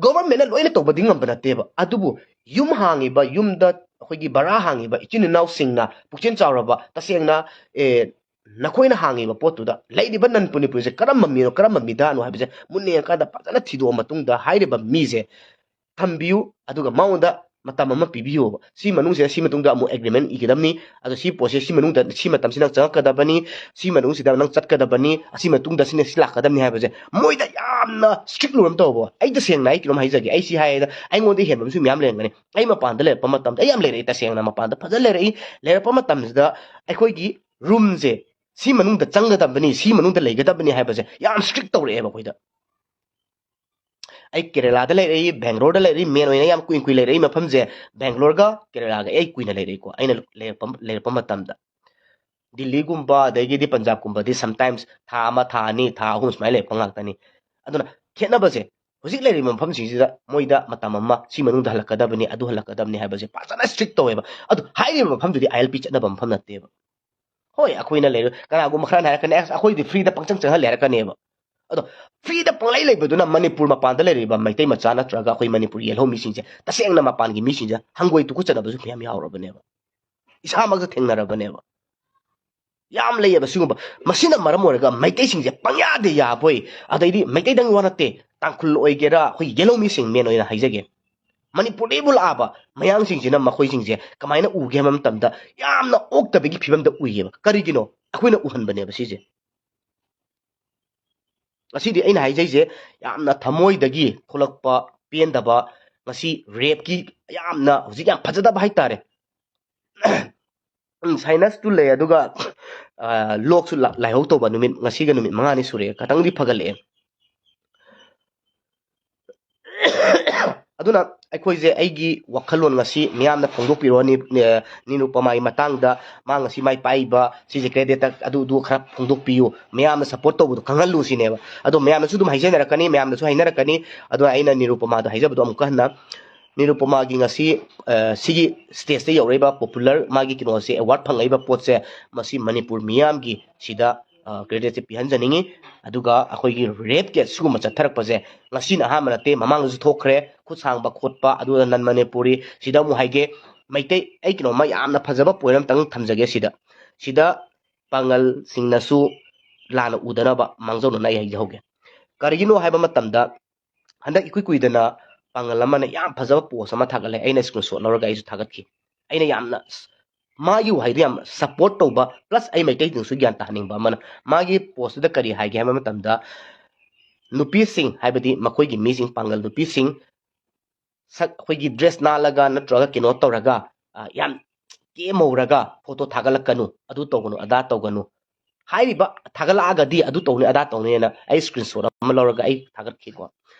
governmentꯅ ꯂꯣꯏꯅ ꯇꯧꯕꯗꯤ ꯉꯝꯕ ꯅꯠꯇꯦꯕ, ꯑꯗꯨꯕꯨ ꯌꯨꯝ ꯍꯥꯡꯉꯤꯕ, ꯌꯨꯝꯗ ꯑꯩꯈꯣꯏꯒꯤ ꯚꯔꯥ ꯍꯥꯡꯉꯤꯕ ꯏꯆꯤꯟ ꯏꯅꯥꯎꯁꯤꯡꯅ, ꯄꯨꯛꯆꯦꯜ ꯆꯥꯎꯔꯕ, ꯇꯁꯦꯡꯅ, ꯑꯦ, ꯅꯈꯣꯏꯅ ꯍꯥꯡꯉꯤꯕ ꯄꯣꯠꯇꯨꯗ ꯂꯩꯔꯤꯕ non Manipuriꯁꯦ ꯀꯔꯝꯕ ꯃꯤꯅꯣ, ꯀꯔꯝꯕ ꯃꯤꯗꯥꯅꯣ ꯍꯥꯏꯕꯁꯦ ꯃꯨꯟꯅ ꯌꯦꯡꯉꯀꯥꯟꯗ ꯐꯖꯅ ꯊꯤꯗꯣꯛꯑ ꯃꯇꯨꯡꯗ ꯍꯥꯏꯔꯤꯕ ꯃꯤꯁꯦ ꯊꯝꯕꯤꯌꯨ, ꯑꯗꯨꯒ ꯃꯉꯣꯟꯗ ꯃꯇꯝ ꯑꯃ ꯄꯤꯕꯤꯌꯣꯕ꯫ ꯁꯤ ꯃꯅꯨꯡꯁꯤꯗ, ꯁꯤ ꯃꯇꯨꯡꯗ ꯑꯃꯨꯛ ꯑꯦꯒ꯭ꯔꯤꯃꯦꯟ ꯏꯒꯗꯕꯅꯤ, ꯑꯗꯣ ꯁꯤ ꯄꯣꯠꯁꯦ ꯁꯤ ꯃꯅꯨꯡꯗ, ꯁꯤ ꯃꯇꯝꯁꯤ ꯅꯪ ꯆꯪꯉꯛꯀꯗꯕꯅꯤ, ꯁꯤ ꯃꯅꯨꯡꯁꯤꯗ ꯅꯪ ꯆꯠꯀꯗꯕꯅꯤ, ꯑꯁꯤ ꯃꯇꯨꯡꯗ ꯁꯤꯅ ꯁꯤ ꯂꯥꯛꯀꯗꯕꯅꯤ ꯍꯥꯏꯕꯁꯦ ꯃꯣꯏꯗ ꯌꯥꯝꯅ ꯏꯁꯇ꯭ꯔꯤꯛ ꯂꯨꯔꯝ ꯇꯧꯕ꯫ ꯑꯩ ꯇꯁꯦꯡꯅ ꯑꯩ ꯀꯩꯅꯣꯝ ꯍꯥꯏꯖꯒꯦ, ꯑꯩ ꯁꯤ ꯍꯥꯏꯌꯦꯗ ꯑꯩꯉꯣꯟꯗ ꯍꯦꯟꯕ ꯑꯃꯁꯨ ꯃꯌꯥꯝ ꯂꯩꯔꯝꯒꯅꯤ꯫ ꯑꯩ ꯃꯄꯥꯟꯗ ꯂꯩꯔꯛꯄ ꯃꯇꯝꯗ, ꯑꯩ ꯌꯥꯝ ꯂꯩꯔꯛꯏ, ꯇꯁꯦꯡꯅ ꯃꯄꯥꯟꯗ ꯐꯖꯅ ꯂꯩꯔꯛꯏ꯫ ꯂꯩꯔꯛꯄ ꯃꯇꯝꯁꯤꯗ ꯑꯩꯈꯣꯏꯒꯤ ꯔꯨꯝꯁꯦ ꯁꯤ ꯃꯅꯨꯡꯗ ꯆꯪꯒꯗꯕꯅꯤ, ꯁꯤ ꯃꯅꯨꯡꯗ ꯂꯩꯒꯗꯕꯅꯤ ꯍꯥꯏꯕꯁꯦ ꯌꯥꯝ ꯏꯁꯇ꯭ꯔꯤꯛ ꯇꯧꯔꯛꯑꯦꯕ ꯑꯩꯈꯣꯏꯗ꯫ ꯑꯩ ꯀꯦꯔꯦꯂꯥꯗ ꯂꯩꯔꯛꯏ, ꯕꯦꯡꯒ꯭ꯂꯣꯔꯗ ꯂꯩꯔꯛꯏ, ꯃꯦꯟ ꯑꯣꯏꯅ ꯌꯥꯝ ꯀꯨꯏ ꯀꯨꯏ ꯂꯩꯔꯛꯏ ꯃꯐꯝꯁꯦ ꯕꯦꯡꯒ꯭ꯂꯣꯔꯒ ꯀꯦꯔꯦꯂꯥꯒ ꯑꯩ ꯀꯨꯏꯅ ꯂꯩꯔꯛꯏꯀꯣ, ꯑꯩꯅ ꯂꯩꯔꯛꯄ, ꯂꯩꯔꯛꯄ ꯃꯇꯝꯗ꯫ ꯗꯤꯜꯂꯤꯒꯨꯝꯕ, ꯑꯗꯒꯤꯗꯤ ꯄꯟꯖꯥꯕꯀꯨꯝꯕꯗꯤ sometimes ꯊꯥ ꯑꯃ, ꯊꯥ ꯑꯅꯤ, ꯊꯥ ꯑꯍꯨꯝ ꯁꯨꯃꯥꯏꯅ ꯂꯩꯔꯛꯄ ꯉꯥꯛꯇꯅꯤ꯫ ꯑꯗꯨꯅ ꯈꯦꯠꯅꯕꯁꯦ, ꯍꯧꯖꯤꯛ ꯂꯩꯔꯤꯕ ꯃꯐꯝꯁꯤꯡꯁꯤꯗ ꯃꯣꯏꯗ ꯃꯇꯝ ꯑꯃ ꯁꯤ ꯃꯅꯨꯡꯗ ꯍꯜꯂꯛꯀꯗꯕꯅꯤ, ꯑꯗꯨ ꯍꯜꯂꯛꯀꯗꯕꯅꯤ ꯍꯥꯏꯕꯁꯦ ꯐꯖꯅ ꯏꯁꯇ꯭ꯔꯤꯛ ꯇꯧꯋꯦꯕ꯫ ꯑꯗꯨ ꯍꯥꯏꯔꯤꯕ ꯃꯐꯝꯗꯨꯗꯤ ꯑꯥꯏ ꯑꯦꯜ ꯄꯤ ꯆꯠꯅꯕ ꯃꯐꯝ ꯅꯠꯇꯦꯕ꯫ ꯍꯣꯏ, ꯑꯩꯈꯣꯏꯅ ꯂꯩꯔ-, ꯀꯅꯥꯒꯨꯝꯕ ꯈꯔꯅ ꯍꯥꯏꯔꯛꯀꯅꯤ, "ꯑꯁ, ꯑꯩꯈꯣꯏꯗꯤ ꯐ꯭ꯔꯤꯗ ꯄꯪꯆꯪ ꯆꯪꯍꯜꯂꯦ" ꯍꯥꯏꯔꯛꯀꯅꯦꯕ꯫ ꯑꯗꯣ ꯐ꯭ꯔꯤꯗ ꯄꯪꯂꯩ ꯂꯩꯕꯗꯨꯅ ꯃꯅꯤꯄꯨꯔ ꯃꯄꯥꯟꯗ ꯂꯩꯔꯤꯕ ꯃꯩꯇꯩ ꯃꯆꯥ ꯅꯠꯇ꯭ꯔꯒ ꯑꯩꯈꯣꯏ ꯃꯅꯤꯄꯨꯔ ꯌꯦꯜꯍꯧ ꯃꯤꯁꯤꯡꯁꯦ, ꯇꯁꯦꯡꯅ ꯃꯄꯥꯟꯒꯤ ꯃꯤꯁꯤꯡꯁꯦ ꯍꯪꯒꯣꯏ ꯇꯨꯀꯠꯆꯅꯕꯁꯨ ꯃꯌꯥꯝ ꯌꯥꯎꯔꯕꯅꯦꯕ꯫ ꯏꯁꯥꯃꯛꯁꯨ ꯊꯦꯡꯅꯔꯕꯅꯦꯕ꯫ ꯌꯥꯝ ꯂꯩꯌꯦꯕ ꯁꯤꯒꯨꯝꯕ꯫ ꯃꯁꯤꯅ ꯃꯔꯝ ꯑꯣꯏꯔꯒ ꯃꯩꯇꯩꯁꯤꯡꯁꯦ ꯄꯪꯌꯥꯗ ꯌꯥꯕꯣꯏ, ꯑꯗꯩꯗꯤ ꯃꯩꯇꯩꯗꯪ ꯋꯥ ꯅꯠꯇꯦ, ꯇꯥꯡꯈꯨꯜ ꯑꯣꯏꯒꯦꯔꯥ, ꯑꯩꯈꯣꯏ ꯌꯦꯜꯍꯧ ꯃꯤꯁꯤꯡ ꯃꯦꯟ ꯑꯣꯏꯅ ꯍꯥꯏꯖꯒꯦ, ꯃꯅꯤꯄꯨꯔꯗꯒꯤꯕꯨ ꯂꯥꯛꯑꯕ ꯃꯌꯥꯡꯁꯤꯡꯁꯤꯅ ꯃꯈꯣꯏꯁꯤꯡꯁꯦ ꯀꯃꯥꯏꯅ ꯎꯒꯦ ꯍꯥꯏꯕ ꯃꯇꯝꯗ ꯌꯥꯝꯅ ꯑꯣꯛꯇꯕꯒꯤ ꯐꯤꯕꯝꯗ ꯎꯏꯌꯦꯕ꯫ ꯀꯔꯤꯒꯤꯅꯣ? ꯑꯩꯈꯣꯏꯅ ꯎꯍꯟꯕꯅꯦꯕ ꯁꯤꯁꯦ꯫ ꯉꯁꯤꯗꯤ ꯑꯩꯅ ꯍꯥꯏꯖꯩꯁꯦ ꯌꯥꯝꯅ ꯊꯃꯣꯏꯗꯒꯤ ꯊꯣꯛꯂꯛꯄ ꯄꯦꯟꯗꯕ, ꯉꯁꯤ ꯔꯦꯞꯀꯤ ꯌꯥꯝꯅ ꯍꯧꯖꯤꯛ ꯌꯥꯝ ꯐꯖꯗꯕ ꯍꯥꯏꯇꯥꯔꯦ꯫ ꯎꯝ, sinus ꯇꯨ ꯂꯩ, ꯑꯗꯨꯒ, ꯑ, ꯂꯣꯛꯁꯨ ꯂꯥ-, ꯂꯥꯏꯍꯧ ꯇꯧꯕ ꯅꯨꯃꯤꯠ, ꯉꯁꯤꯒ ꯅꯨꯃꯤꯠ ꯃꯉꯥꯅꯤ ꯁꯨꯔꯦ, ꯈꯇꯪꯗꯤ ꯐꯒꯠꯂꯛꯑꯦ꯫ ꯑꯗꯨꯅ ꯑꯩꯈꯣꯏꯁꯦ, ꯑꯩꯒꯤ ꯋꯥꯈꯜꯂꯣꯟ ꯉꯁꯤ ꯃꯤꯌꯥꯝꯅ ꯐꯣꯡꯗꯣꯛꯄꯤꯔꯣ, ꯅꯤ-, ꯑ, ꯅꯤꯔꯨꯄꯃꯥꯒꯤ ꯃꯇꯥꯡꯗ, ꯃꯥ ꯉꯁꯤ ꯃꯥꯏ ꯄꯥꯛꯏꯕ ꯁꯤꯁꯦ credit ꯑꯗꯨ, ꯑꯗꯨ ꯈꯔ ꯐꯣꯡꯗꯣꯛꯄꯤꯌꯨ, ꯃꯤꯌꯥꯝꯅ support ꯇꯧꯕꯗꯣ ꯈꯪꯍꯜꯂꯨ ꯁꯤꯅꯦꯕ꯫ ꯑꯗꯣ ꯃꯌꯥꯝꯅꯁꯨ ꯑꯗꯨꯝ ꯍꯥꯏꯖꯅꯔꯛꯀꯅꯤ, ꯃꯌꯥꯝꯅꯁꯨ ꯍꯥꯏꯅꯔꯛꯀꯅꯤ꯫ ꯑꯗꯨꯅ ꯑꯩꯅ ꯅꯤꯔꯨꯄꯃꯥꯗ ꯍꯥꯏꯖꯕꯗꯣ ꯑꯃꯨꯛꯀ ꯍꯟꯅ, ꯅꯤꯔꯨꯄꯃꯥꯒꯤ ꯉꯁꯤ, ꯑ, ꯁꯤꯒꯤ stageꯇ ꯌꯧꯔꯛꯏꯕ popular ꯃꯥꯒꯤ ꯀꯩꯅꯣꯁꯦ, award ꯐꯪꯉꯛꯏꯕ ꯄꯣꯠꯁꯦ, ꯃꯁꯤ ꯃꯅꯤꯄꯨꯔ ꯃꯤꯌꯥꯝꯒꯤ ꯁꯤꯗ, ꯑ, creditꯁꯦ ꯄꯤꯍꯟꯖꯅꯤꯡꯉꯤ꯫ ꯑꯗꯨꯒ ꯑꯩꯈꯣꯏꯒꯤ rapeꯀꯤ ꯁꯤꯒꯨꯝꯕ ꯆꯠꯊꯔꯛꯄꯁꯦ ꯉꯁꯤꯅ ꯑꯍꯥꯟꯕ ꯅꯠꯇꯦ, ꯃꯃꯥꯡꯗꯁꯨ ꯊꯣꯛꯈ꯭ꯔꯦ, ꯈꯨꯠ ꯁꯥꯡꯕ ꯈꯣꯠꯄ, ꯑꯗꯨꯒ non ꯃꯅꯤꯄꯨꯔꯤ꯫ ꯁꯤꯗ ꯑꯃꯨꯛ ꯍꯥꯏꯒꯦ, ꯃꯩꯇꯩ, ꯑꯩ ꯀꯩꯅꯣꯝꯃ ꯌꯥꯝꯅ ꯐꯖꯕ point ꯑꯃꯇꯪ ꯊꯝꯖꯒꯦ ꯁꯤꯗ꯫ ꯁꯤꯗ ꯄꯥꯉꯜꯁꯤꯡꯅꯁꯨ ꯂꯥꯟꯅ ꯎꯗꯅꯕ ꯃꯥꯡꯖꯧꯅꯅ ꯑꯩ ꯍꯥꯏꯖꯍꯧꯒꯦ꯫ ꯀꯔꯤꯒꯤꯅꯣ ꯍꯥꯏꯕ ꯃꯇꯝꯗ, ꯍꯟꯗꯛ ꯏꯀꯨꯏ ꯀꯨꯏꯗꯅ ꯄꯥꯡꯒꯜ ꯑꯃꯅ ꯌꯥꯝ ꯐꯖꯕ ꯄꯣꯁ ꯑꯃ ꯊꯥꯒꯠꯂꯦ꯫ ꯑꯩꯅ ꯁ꯭ꯀ꯭ꯔꯤꯟ ꯁꯣꯠ ꯂꯧꯔꯒ ꯑꯩꯁꯨ ꯊꯥꯒꯠꯈꯤ꯫ ꯑꯩꯅ ꯌꯥꯝꯅ ꯃꯥꯒꯤ ꯋꯥꯍꯩꯗꯣ ꯌꯥꯝ ꯁꯞꯄꯣꯔꯠ ꯇꯧꯕ, ꯄ꯭ꯂꯁ ꯑꯩ ꯃꯩꯇꯩꯁꯤꯡꯁꯨ ꯒ꯭ꯌꯥꯟ ꯇꯥꯍꯟꯅꯤꯡꯕ ꯑꯃꯅ, ꯃꯥꯒꯤ ꯄꯣꯁꯇꯨꯗ ꯀꯔꯤ ꯍꯥꯏꯒꯦ ꯍꯥꯏꯕ ꯃꯇꯝꯗ, ꯅꯨꯄꯤꯁꯤꯡ, ꯍꯥꯏꯕꯗꯤ ꯃꯈꯣꯏꯒꯤ ꯃꯤꯁꯤꯡ, ꯄꯥꯡꯒꯜ ꯅꯨꯄꯤꯁꯤꯡ, ꯁꯛ ꯑꯩꯈꯣꯏꯒꯤ ꯗ꯭ꯔꯦꯁ ꯅꯥꯜꯂꯒ ꯅꯠꯇ꯭ꯔꯒ ꯀꯩꯅꯣ ꯇꯧꯔꯒ, ꯑ, ꯌꯥꯝ ꯀꯦ ꯃꯧꯔꯒ ꯐꯣꯇꯣ ꯊꯥꯒꯠꯂꯛꯀꯅꯨ, ꯑꯗꯨ ꯇꯧꯒꯅꯨ, ꯑꯗꯥ ꯇꯧꯒꯅꯨ꯫ ꯍꯥꯏꯔꯤꯕ ꯊꯥꯒꯠꯂꯛꯑꯒꯗꯤ ꯑꯗꯨ ꯇꯧꯅꯤ, ꯑꯗꯥ ꯇꯧꯅꯤꯅ ꯑꯩ ꯁ꯭ꯀ꯭ꯔꯤꯟ ꯁꯣꯠ ꯑꯃ ꯂꯧꯔꯒ ꯑꯩ ꯊꯥꯒꯠꯈꯤꯀꯣ꯫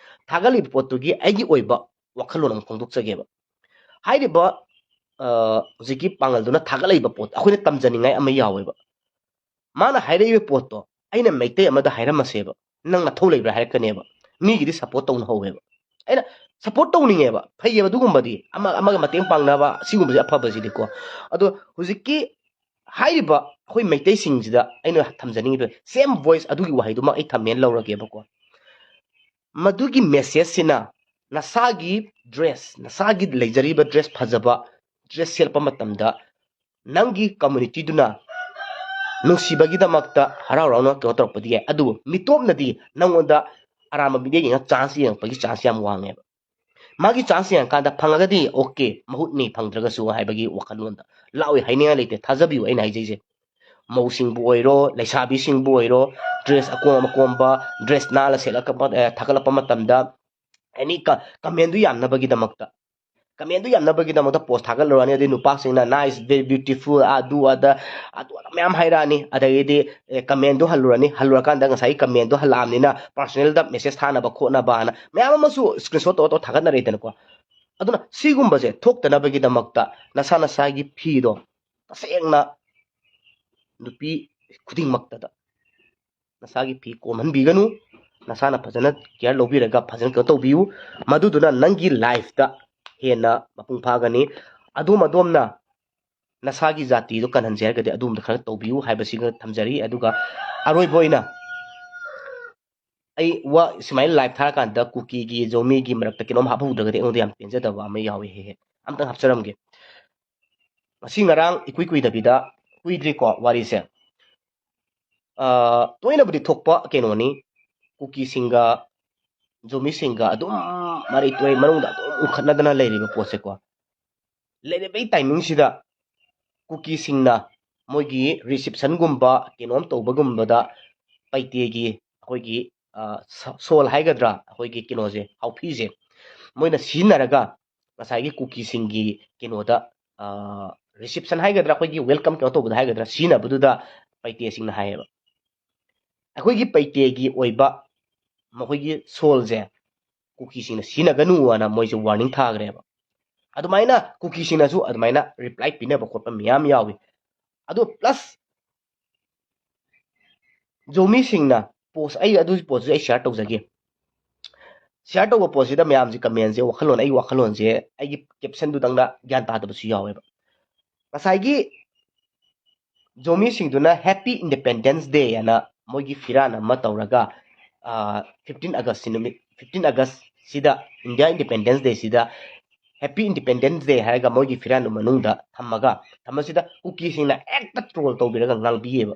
ꯊꯥꯒꯠꯂꯤꯕ ꯄꯣꯠꯇꯨꯒꯤ ꯑꯩꯒꯤ ꯑꯣꯏꯕ ꯋꯥꯈꯜꯂꯣꯟ ꯑꯃ ꯐꯣꯡꯗꯣꯛꯆꯒꯦꯕ꯫ ꯍꯥꯏꯔꯤꯕ, ꯑ, ꯍꯧꯖꯤꯛꯀꯤ ꯄꯥꯡꯒꯜꯗꯨꯅ ꯊꯥꯒꯠꯂꯛꯏꯕ ꯄꯣꯠ ꯑꯩꯈꯣꯏꯅ ꯇꯝꯖꯅꯤꯡꯉꯥꯏ ꯑꯃ ꯌꯥꯎꯋꯦꯕ꯫ ꯃꯥꯅ ꯍꯥꯏꯔꯛꯏꯕ ꯄꯣꯠꯇꯣ ꯑꯩꯅ ꯃꯩꯇꯩ ꯑꯃꯗ ꯍꯥꯏꯔꯝꯃꯁꯦꯕ, ꯅꯪ ꯅꯊꯧ ꯂꯩꯕ꯭ꯔꯥ ꯍꯥꯏꯔꯛꯀꯅꯦꯕ꯫ ꯃꯤꯒꯤꯗꯤ ꯁꯞꯄꯣꯔꯠ ꯇꯧꯅ ꯍꯧꯋꯦꯕ꯫ ꯑꯩꯅ ꯁꯞꯄꯣꯔꯠ ꯇꯧꯅꯤꯡꯉꯦꯕ, ꯐꯩꯌꯦꯕ ꯑꯗꯨꯒꯨꯝꯕꯗꯤ, ꯑꯃ ꯑꯃꯒ ꯃꯇꯦꯡ ꯄꯥꯡꯅꯕ ꯁꯤꯒꯨꯝꯕꯁꯦ ꯑꯐꯕꯁꯤꯗꯤꯀꯣ꯫ ꯑꯗꯣ ꯍꯧꯖꯤꯛꯀꯤ ꯍꯥꯏꯔꯤꯕ ꯑꯩꯈꯣꯏ ꯃꯩꯇꯩꯁꯤꯡꯁꯤꯗ ꯑꯩꯅ ꯊꯝꯖꯅꯤꯡꯉꯤꯕ ꯁꯦꯝ ꯚꯣꯏꯁ ꯑꯗꯨꯒꯤ ꯋꯥꯍꯩꯗꯨꯃꯛ ꯑꯩ ꯊꯝꯃꯦꯅ ꯂꯧꯔꯒꯦꯕꯀꯣ꯫ ꯃꯗꯨꯒꯤ ꯃꯦꯁꯦꯖꯁꯤꯅ ꯅꯁꯥꯒꯤ ꯗ꯭ꯔꯦꯁ, ꯅꯁꯥꯒꯤ ꯂꯩꯖꯔꯤꯕ ꯗ꯭ꯔꯦꯁ ꯐꯖꯕ, ꯗ꯭ꯔꯦꯁ ꯁꯦꯠꯄ ꯃꯇꯝꯗ ꯅꯪꯒꯤ ꯀꯝꯃ꯭ꯌꯨꯅꯤꯇꯤꯗꯨꯅ ꯅꯨꯡꯁꯤꯕꯒꯤꯗꯃꯛꯇ ꯍꯔꯥꯎ ꯍꯔꯥꯎꯅ ꯀꯩꯅꯣ ꯇꯧꯔꯛꯄꯗꯤ ꯌꯥꯏ, ꯑꯗꯨꯕꯨ ꯃꯤꯇꯣꯞꯅꯗꯤ ꯅꯪꯉꯣꯟꯗ ꯑꯔꯥꯟꯕ ꯃꯤꯠꯌꯦꯡ ꯌꯦꯡꯉ ꯆꯥꯟꯁ ꯌꯦꯡꯉꯛꯄꯒꯤ ꯆꯥꯟꯁ ꯌꯥꯝ ꯋꯥꯡꯉꯦꯕ꯫ ꯃꯥꯒꯤ ꯆꯥꯟꯁ ꯌꯦꯡꯉꯀꯥꯟꯗ ꯐꯪꯉꯒꯗꯤ ꯑꯣꯀꯦ, ꯃꯍꯨꯠꯅꯤ, ꯐꯪꯗ꯭ꯔꯒꯁꯨ ꯍꯥꯏꯕꯒꯤ ꯋꯥꯈꯜꯂꯣꯟꯗ ꯂꯥꯛꯑꯣꯏ ꯍꯥꯏꯅꯤꯡꯉꯥꯏ ꯂꯩꯇꯦ꯫ ꯊꯥꯖꯕꯤꯌꯨ ꯑꯩꯅ ꯍꯥꯏꯖꯩꯁꯦ꯫ ꯃꯧꯁꯤꯡꯕꯨ ꯑꯣꯏꯔꯣ, ꯂꯩꯁꯥꯕꯤꯁꯤꯡꯕꯨ ꯑꯣꯏꯔꯣ, ꯗ꯭ꯔꯦꯁ ꯑꯀꯣꯝ ꯑꯀꯣꯝꯕ, ꯗ꯭ꯔꯦꯁ ꯅꯥꯜꯂ ꯁꯦꯠꯂꯛꯄ, ꯑꯦ, ꯊꯥꯒꯠꯂꯛꯄ ꯃꯇꯝꯗ ꯑꯦꯅꯤ ꯀ-, ꯀꯃꯦꯟꯗꯨ ꯌꯥꯝꯅꯕꯒꯤꯗꯃꯛꯇ, ꯀꯃꯦꯟꯗꯨ ꯌꯥꯝꯅꯕꯒꯤꯗꯃꯛꯇ ꯄꯣꯁ ꯊꯥꯒꯠꯂꯨꯔꯅꯤ꯫ ꯑꯗꯩ ꯅꯨꯄꯥꯁꯤꯡꯅ nice, very beautiful, ꯑꯗꯨ ꯑꯗ, ꯑꯗꯨ ꯑꯗ ꯃꯌꯥꯝ ꯍꯥꯏꯔꯛꯑꯅꯤ꯫ ꯑꯗꯒꯤꯗꯤ, ꯑꯦ, ꯀꯃꯦꯟꯗꯨ ꯍꯜꯂꯨꯔꯅꯤ꯫ ꯍꯜꯂꯨꯔꯀꯥꯟꯗ ꯉꯁꯥꯏꯒꯤ ꯀꯃꯦꯟꯗꯨ ꯍꯜꯂꯛꯑꯕꯅꯤꯅ ꯄꯥꯔꯁꯣꯅꯦꯜꯗ ꯃꯦꯁꯦꯖ ꯊꯥꯅꯕ ꯈꯣꯠꯅꯕ ꯍꯥꯏꯅ ꯃꯌꯥꯝ ꯑꯃꯁꯨ ꯁ꯭ꯀ꯭ꯔꯤꯟ ꯁꯣꯠ ꯇꯧꯔ ꯇꯧꯔ ꯊꯥꯒꯠꯅꯔꯛꯏꯗꯅꯀꯣ꯫ ꯑꯗꯨꯅ ꯁꯤꯒꯨꯝꯕꯁꯦ ꯊꯣꯛꯇꯅꯕꯒꯤꯗꯃꯛꯇ ꯅꯁꯥ ꯅꯁꯥꯒꯤ ꯐꯤꯗꯣ ꯇꯁꯦꯡꯅ ꯅꯨꯄꯤ ꯈꯨꯗꯤꯡꯃꯛꯇꯗ ꯅꯁꯥꯒꯤ ꯐꯤ ꯀꯣꯝꯍꯟꯕꯤꯒꯅꯨ꯫ ꯅꯁꯥꯅ ꯐꯖꯅ ꯀꯤꯌꯔ ꯂꯧꯕꯤꯔꯒ ꯐꯖꯅ ꯀꯩꯅꯣ ꯇꯧꯕꯤꯌꯨ꯫ ꯃꯗꯨꯗꯨꯅ ꯅꯪꯒꯤ ꯂꯥꯏꯐꯇ ꯍꯦꯟꯅ ꯃꯄꯨꯡ ꯐꯥꯒꯅꯤ꯫ ꯑꯗꯣꯝ ꯑꯗꯣꯝꯅ ꯅꯁꯥꯒꯤ ꯖꯥꯇꯤꯗꯣ ꯀꯟꯍꯟꯁꯦ ꯍꯥꯏꯔꯒꯗꯤ ꯑꯗꯨꯒꯨꯝꯕꯗ ꯈꯔ ꯇꯧꯕꯤꯌꯨ ꯍꯥꯏꯕꯁꯤꯒ ꯊꯝꯖꯔꯤ꯫ ꯑꯗꯨꯒ ꯑꯔꯣꯏꯕ ꯑꯣꯏꯅ ꯑꯩ ꯋꯥ ꯁꯨꯃꯥꯏꯅ ꯂꯥꯏꯚ ꯊꯥꯔꯀꯥꯟꯗ ꯀꯨꯀꯤꯒꯤ, ꯖꯣꯃꯤꯒꯤ ꯃꯔꯛꯇ ꯀꯩꯅꯣꯝ ꯍꯥꯞꯍꯧꯗ꯭ꯔꯒꯗꯤ ꯑꯩꯉꯣꯟꯗ ꯌꯥꯝ ꯄꯦꯟꯖꯗꯕ ꯑꯃ ꯌꯥꯎꯋꯤ꯫ ꯍꯦꯛ ꯍꯦꯛ ꯑꯝꯇꯪ ꯍꯥꯞꯆꯔꯝꯒꯦ꯫ ꯉꯁꯤ ꯉꯔꯥꯡ ꯏꯀꯨꯏ ꯀꯨꯏꯗꯕꯤꯗ, ꯀꯨꯏꯗ꯭ꯔꯤꯀꯣ ꯋꯥꯔꯤꯁꯦ, ꯑ, ꯇꯣꯏꯅꯕꯨꯗꯤ ꯊꯣꯛꯄ ꯀꯩꯅꯣꯅꯤ, ꯀꯨꯀꯤꯁꯤꯡꯒ ꯖꯣꯃꯤꯁꯤꯡꯒ ꯑꯗꯨꯝ ꯃꯔꯩ ꯇꯨꯔꯩ ꯃꯅꯨꯡꯗ ꯑꯗꯨꯝ ꯎꯪꯈꯠꯅꯗꯅ ꯂꯩꯔꯤꯕ ꯄꯣꯠꯁꯦꯀꯣ, ꯂꯩꯔꯤꯕꯩ ꯇꯥꯏꯃꯤꯡꯁꯤꯗ ꯀꯨꯀꯤꯁꯤꯡꯅ ꯃꯣꯏꯒꯤ ꯔꯤꯁꯤꯞꯁꯟꯒꯨꯝꯕ ꯀꯩꯅꯣꯝ ꯇꯧꯕꯒꯨꯝꯕꯗ ꯄꯩꯇꯦꯒꯤ ꯑꯩꯈꯣꯏꯒꯤ, ꯑ, ꯁ-, ꯁꯣꯜ ꯍꯥꯏꯒꯗ꯭ꯔꯥ, ꯑꯩꯈꯣꯏꯒꯤ ꯀꯩꯅꯣꯁꯦ, ꯍꯥꯎꯐꯤꯁꯦ ꯃꯣꯏꯅ ꯁꯤꯖꯤꯟꯅꯔꯒ ꯉꯁꯥꯏꯒꯤ ꯀꯨꯀꯤꯁꯤꯡꯒꯤ ꯀꯩꯅꯣꯗ, ꯑ, ꯔꯤꯁꯤꯞꯁꯟ ꯍꯥꯏꯒꯗ꯭ꯔꯥ, ꯑꯩꯈꯣꯏꯒꯤ ꯋꯦꯜꯀꯝ ꯀꯩꯅꯣ ꯇꯧꯕꯗ ꯍꯥꯏꯒꯗ꯭ꯔꯥ, ꯁꯤꯖꯤꯟꯅꯕꯗꯨꯗ ꯄꯩꯇꯦꯁꯤꯡꯅ ꯍꯥꯏꯌꯦꯕ, ꯑꯩꯈꯣꯏꯒꯤ ꯄꯩꯇꯦꯒꯤ ꯑꯣꯏꯕ ꯃꯈꯣꯏꯒꯤ ꯁꯣꯜꯁꯦ ꯀꯨꯀꯤꯁꯤꯡꯅ ꯁꯤꯖꯤꯟꯅꯒꯅꯨ ꯍꯥꯏꯅ ꯃꯣꯏꯁꯦ ꯋꯥꯔꯅꯤꯡ ꯊꯥꯈ꯭ꯔꯦꯕ꯫ ꯑꯗꯨꯃꯥꯏꯅ ꯀꯨꯀꯤꯁꯤꯡꯅꯁꯨ ꯑꯗꯨꯃꯥꯏꯅ ꯔꯤꯄ꯭ꯂꯥꯏ ꯄꯤꯅꯕ ꯈꯣꯠꯄ ꯃꯌꯥꯝ ꯌꯥꯎꯏ꯫ ꯑꯗꯣ ꯄ꯭ꯂꯁ ꯖꯣꯃꯤꯁꯤꯡꯅ ꯄꯣꯁ, ꯑꯩ ꯑꯗꯨꯒꯤ ꯄꯣꯁꯇꯨꯁꯨ ꯑꯩ ꯁꯤꯌꯥꯔ ꯇꯧꯖꯒꯦ꯫ ꯁꯤꯌꯥꯔ ꯇꯧꯕ ꯄꯣꯠꯁꯤꯗ ꯃꯌꯥꯝꯁꯦ ꯀꯃꯦꯟꯁꯦ, ꯋꯥꯈꯜꯂꯣꯟ, ꯑꯩꯒꯤ ꯋꯥꯈꯜꯂꯣꯟꯁꯦ, ꯑꯩꯒꯤ ꯀꯦꯞꯁꯟꯗꯨꯗꯪꯗ ꯒ꯭ꯌꯥꯟ ꯇꯥꯗꯕꯁꯨ ꯌꯥꯎꯋꯦꯕ꯫ ꯉꯁꯥꯏꯒꯤ ꯖꯣꯃꯤꯁꯤꯡꯗꯨꯅ Happy Independence Day ꯍꯥꯏꯅ ꯃꯣꯏꯒꯤ ꯐꯤꯔꯥꯟ ꯑꯃ ꯇꯧꯔꯒ, ꯐꯤꯐꯇꯤꯟ ꯑꯒꯁ ꯅꯨꯃꯤꯠ, ꯐꯤꯐꯇꯤꯟ ꯑꯒꯁꯁꯤꯗ, ꯏꯟꯗꯤꯌꯥ ꯏꯟꯗꯤꯄꯦꯟꯗꯦꯟꯁ ꯗꯦꯁꯤꯗ Happy Independence Day ꯍꯥꯏꯔꯒ ꯃꯣꯏꯒꯤ ꯐꯤꯔꯥꯟꯗꯨ ꯃꯅꯨꯡꯗ ꯊꯝꯃꯒ, ꯊꯝꯕꯁꯤꯗ ꯀꯨꯀꯤꯁꯤꯡꯅ ꯍꯦꯛꯇ ꯇ꯭ꯔꯣꯜ ꯇꯧꯕꯤꯔꯒ ꯉꯥꯡꯕꯤꯌꯦꯕ꯫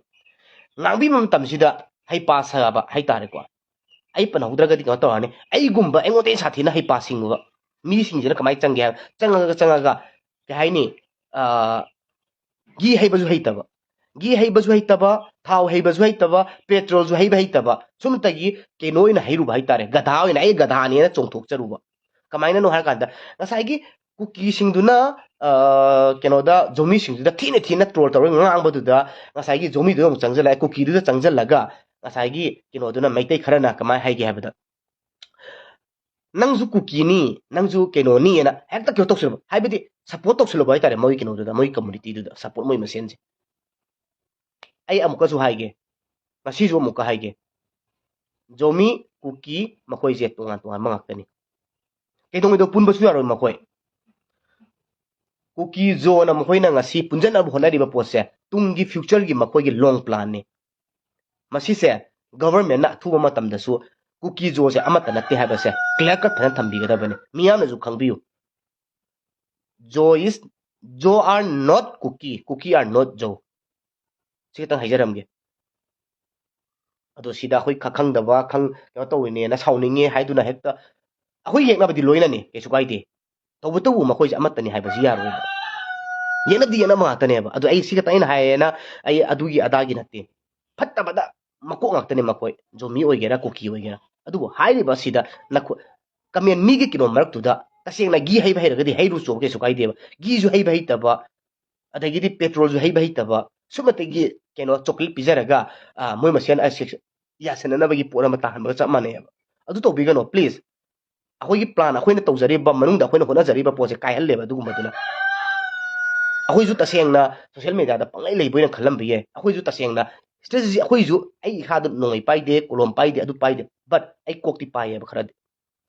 ꯉꯥꯡꯕꯤꯕ ꯃꯇꯝꯁꯤꯗ ꯍꯩꯄꯥ ꯁꯥꯕ ꯍꯥꯏꯇꯥꯔꯦꯀꯣ, ꯑꯩ ꯄꯟꯍꯧꯗ꯭ꯔꯒꯗꯤ ꯀꯩꯅꯣ ꯇꯧꯔꯅꯤ꯫ ꯑꯩꯒꯨꯝꯕ, ꯑꯩꯉꯣꯟꯗ ꯁꯥꯊꯤꯅ ꯍꯩꯄꯥ ꯁꯤꯡꯉꯨꯕ ꯃꯤꯁꯤꯡꯁꯤꯅ ꯀꯃꯥꯏꯅ ꯆꯪꯒꯦ ꯍꯥꯏꯕ, ꯆꯪꯉꯒ, ꯆꯪꯉꯒ, ꯀꯩ ꯍꯥꯏꯅꯤ, ꯑ, ꯘꯤ ꯍꯩꯕꯁꯨ ꯍꯩꯇꯕ, ꯘꯤ ꯍꯩꯕꯁꯨ ꯍꯩꯇꯕ, ꯊꯥꯎ ꯍꯩꯕꯁꯨ ꯍꯩꯇꯕ, ꯄꯦꯇ꯭ꯔꯣꯜꯁꯨ ꯍꯩꯕ ꯍꯩꯇꯕ, ꯁꯨꯝꯇꯒꯤ ꯀꯩꯅꯣ ꯑꯣꯏꯅ ꯍꯩꯔꯨꯕ ꯍꯥꯏꯇꯥꯔꯦ, ꯒꯙꯥ ꯑꯣꯏꯅ, "ꯑꯩ ꯒꯙꯥꯅꯦꯅ" ꯆꯣꯡꯊꯣꯛꯆꯔꯨꯕ꯫ ꯀꯃꯥꯏꯅꯅꯣ ꯍꯥꯏꯔꯀꯥꯟꯗ, ꯉꯁꯥꯏꯒꯤ ꯀꯨꯀꯤꯁꯤꯡꯗꯨꯅ, ꯑ, ꯀꯩꯅꯣꯗ, ꯖꯣꯃꯤꯁꯤꯡꯗꯨꯗ ꯊꯤꯅ ꯊꯤꯅ ꯇ꯭ꯔꯣꯜ ꯇꯧꯔꯒ ꯉꯥꯡꯕꯗꯨꯗ, ꯉꯁꯥꯏꯒꯤ ꯖꯣꯃꯤꯗꯨꯗ ꯑꯃꯨꯛ ꯆꯪꯁꯤꯜꯂꯛꯑꯦ, ꯀꯨꯀꯤꯗꯨꯗ ꯆꯪꯁꯤꯜꯂꯒ, ꯉꯁꯥꯏꯒꯤ ꯀꯩꯅꯣꯗꯨꯅ, ꯃꯩꯇꯩ ꯈꯔꯅ ꯀꯃꯥꯏꯅ ꯍꯥꯏꯒꯦ ꯍꯥꯏꯕꯗ, "ꯅꯪꯁꯨ ꯀꯨꯀꯤꯅꯤ, ꯅꯪꯁꯨ ꯀꯩꯅꯣꯅꯤꯅ" ꯍꯦꯛꯇ ꯀꯩꯅꯣ ꯇꯧꯁꯤꯜꯂꯨꯕ, ꯍꯥꯏꯕꯗꯤ ꯁꯞꯄꯣꯔꯠ ꯇꯧꯁꯤꯜꯂꯨꯕ ꯍꯥꯏꯇꯥꯔꯦ, ꯃꯣꯏ ꯀꯩꯅꯣꯗꯨꯗ, ꯃꯣꯏ ꯀꯝꯃꯨꯅꯤꯇꯤꯗꯨꯗ, ꯁꯞꯄꯣꯔꯠ ꯃꯣꯏ ꯃꯁꯦꯟꯁꯦ꯫ ꯑꯩ ꯑꯃꯨꯛꯀꯁꯨ ꯍꯥꯏꯒꯦ, ꯉꯁꯤꯁꯨ ꯑꯃꯨꯛꯀ ꯍꯥꯏꯒꯦ, ꯖꯣꯃꯤ, ꯀꯨꯀꯤ, ꯃꯈꯣꯏꯁꯦ ꯇꯣꯉꯥꯟ ꯇꯣꯉꯥꯟꯕ ꯉꯥꯛꯇꯅꯤ꯫ ꯀꯩꯗꯧꯉꯩꯗꯣ ꯄꯨꯟꯕꯁꯨ ꯌꯥꯔꯣꯏ ꯃꯈꯣꯏ꯫ ꯀꯨꯀꯤ ꯖꯣꯅ ꯃꯈꯣꯏꯅ ꯉꯁꯤ ꯄꯨꯟꯖꯟꯅꯕ ꯍꯣꯠꯅꯔꯤꯕ ꯄꯣꯠꯁꯦ ꯇꯨꯡꯒꯤ ꯐ꯭ꯌꯨꯆꯔꯒꯤ ꯃꯈꯣꯏꯒꯤ ꯂꯣꯡ ꯄ꯭ꯂꯥꯟꯅꯤ꯫ ꯃꯁꯤꯁꯦ ꯒꯚꯔꯟꯃꯦꯟꯠꯅ ꯑꯊꯨꯕ ꯃꯇꯝꯗꯁꯨ ꯀꯨꯀꯤ ꯖꯣꯁꯦ ꯑꯃꯠꯇ ꯅꯠꯇꯦ ꯍꯥꯏꯕꯁꯦ ꯀ꯭ꯂꯤꯌꯥꯔ ꯀꯠ ꯐꯖꯅ ꯊꯝꯕꯤꯒꯗꯕꯅꯤ꯫ ꯃꯤꯌꯥꯝꯅꯁꯨ ꯈꯪꯕꯤꯌꯨ꯫ Zo is, Zo are not Kuki, Kuki are not Zo꯫ ꯁꯤ ꯈꯤꯇꯪ ꯍꯥꯏꯖꯔꯝꯒꯦ꯫ ꯑꯗꯣ ꯁꯤꯗ ꯑꯩꯈꯣꯏ ꯈ- ꯈꯪꯗꯕ ꯈꯪ ꯀꯩꯅꯣ ꯇꯧꯔꯤꯅꯦꯅ ꯁꯥꯎꯅꯤꯡꯉꯦ ꯍꯥꯏꯗꯨꯅ ꯍꯦꯛꯇ, ꯑꯩꯈꯣꯏ ꯌꯦꯛꯅꯕꯗꯤ ꯂꯣꯏꯅꯅꯤ, ꯀꯩꯁꯨ ꯀꯥꯏꯗꯦ꯫ ꯇꯧꯕꯇꯕꯨ ꯃꯈꯣꯏꯁꯦ ꯑꯃꯠꯇꯅꯤ ꯍꯥꯏꯕꯁꯤ ꯌꯥꯔꯣꯏꯕ꯫ ꯌꯦꯛꯅꯕꯗꯤ ꯌꯦꯛꯅꯕ ꯉꯥꯛꯇꯅꯦꯕ꯫ ꯑꯗꯣ ꯑꯩ ꯁꯤ ꯈꯛꯇ ꯑꯩꯅ ꯍꯥꯏꯌꯦꯅ ꯑꯩ ꯑꯗꯨꯒꯤ ꯑꯗꯥꯒꯤ ꯅꯠꯇꯦ꯫ ꯐꯠꯇꯕꯗ ꯃꯀꯣꯛ ꯉꯥꯛꯇꯅꯦ ꯃꯈꯣꯏ, ꯖꯣꯃꯤ ꯑꯣꯏꯒꯦꯔꯥ ꯀꯨꯀꯤ ꯑꯣꯏꯒꯦꯔꯥ꯫ ꯑꯗꯨꯕꯨ ꯍꯥꯏꯔꯤꯕ ꯑꯁꯤꯗ ꯅꯈꯣꯏ ꯀꯃꯦꯟ ꯃꯤꯒꯤ ꯀꯩꯅꯣ ꯃꯔꯛꯇꯨꯗ ꯇꯁꯦꯡꯅ ꯘꯤ ꯍꯩꯕ ꯍꯩꯔꯒꯗꯤ ꯍꯩꯔꯨꯆꯣ, ꯀꯩꯁꯨ ꯀꯥꯏꯗꯦꯕ꯫ ꯘꯤꯁꯨ ꯍꯩꯕ ꯍꯩꯇꯕ, ꯑꯗꯒꯤꯗꯤ ꯄꯦꯇ꯭ꯔꯣꯜꯁꯨ ꯍꯩꯕ ꯍꯩꯇꯕ, ꯁꯨꯝꯕꯇꯒꯤ ꯀꯩꯅꯣ ꯆꯣꯀ꯭ꯂꯦꯠ ꯄꯤꯖꯔꯒ, ꯑ, ꯃꯣꯏ ꯃꯁꯦꯟ ꯑ, ꯁꯦꯛꯁ-, ꯌꯥꯁꯟꯅꯅꯕꯒꯤ ꯄꯣꯠ ꯑꯃ ꯇꯥꯍꯟꯕꯒ ꯆꯞ ꯃꯥꯟꯅꯩꯌꯦꯕ꯫ ꯑꯗꯨ ꯇꯧꯕꯤꯒꯅꯣ please꯫ ꯑꯩꯈꯣꯏꯒꯤ plan, ꯑꯩꯈꯣꯏꯅ ꯇꯧꯖꯔꯤꯕ, ꯃꯅꯨꯡꯗ ꯑꯩꯈꯣꯏꯅ ꯍꯣꯠꯅꯖꯔꯤꯕ ꯄꯣꯠꯁꯦ ꯀꯥꯏꯍꯜꯂꯦꯕ ꯑꯗꯨꯒꯨꯝꯕꯗꯨꯅ꯫ ꯑꯩꯈꯣꯏꯁꯨ ꯇꯁꯦꯡꯅ social mediaꯗ ꯄꯪꯂꯩ ꯂꯩꯕ ꯑꯣꯏꯅ ꯈꯜꯂꯝꯕ ꯌꯥꯏ꯫ ꯑꯩꯈꯣꯏꯁꯨ ꯇꯁꯦꯡꯅ strategy, ꯑꯩꯈꯣꯏꯁꯨ, ꯑꯩ ꯏꯁꯥꯗ ꯅꯣꯡꯃꯩ ꯄꯥꯏꯗꯦ, ꯀꯣꯂꯣꯝ ꯄꯥꯏꯗꯦ, ꯑꯗꯨ ꯄꯥꯏꯗꯦ, but ꯑꯩ ꯀꯣꯛꯇꯤ ꯄꯥꯏꯌꯦꯕ ꯈꯔꯗꯤ꯫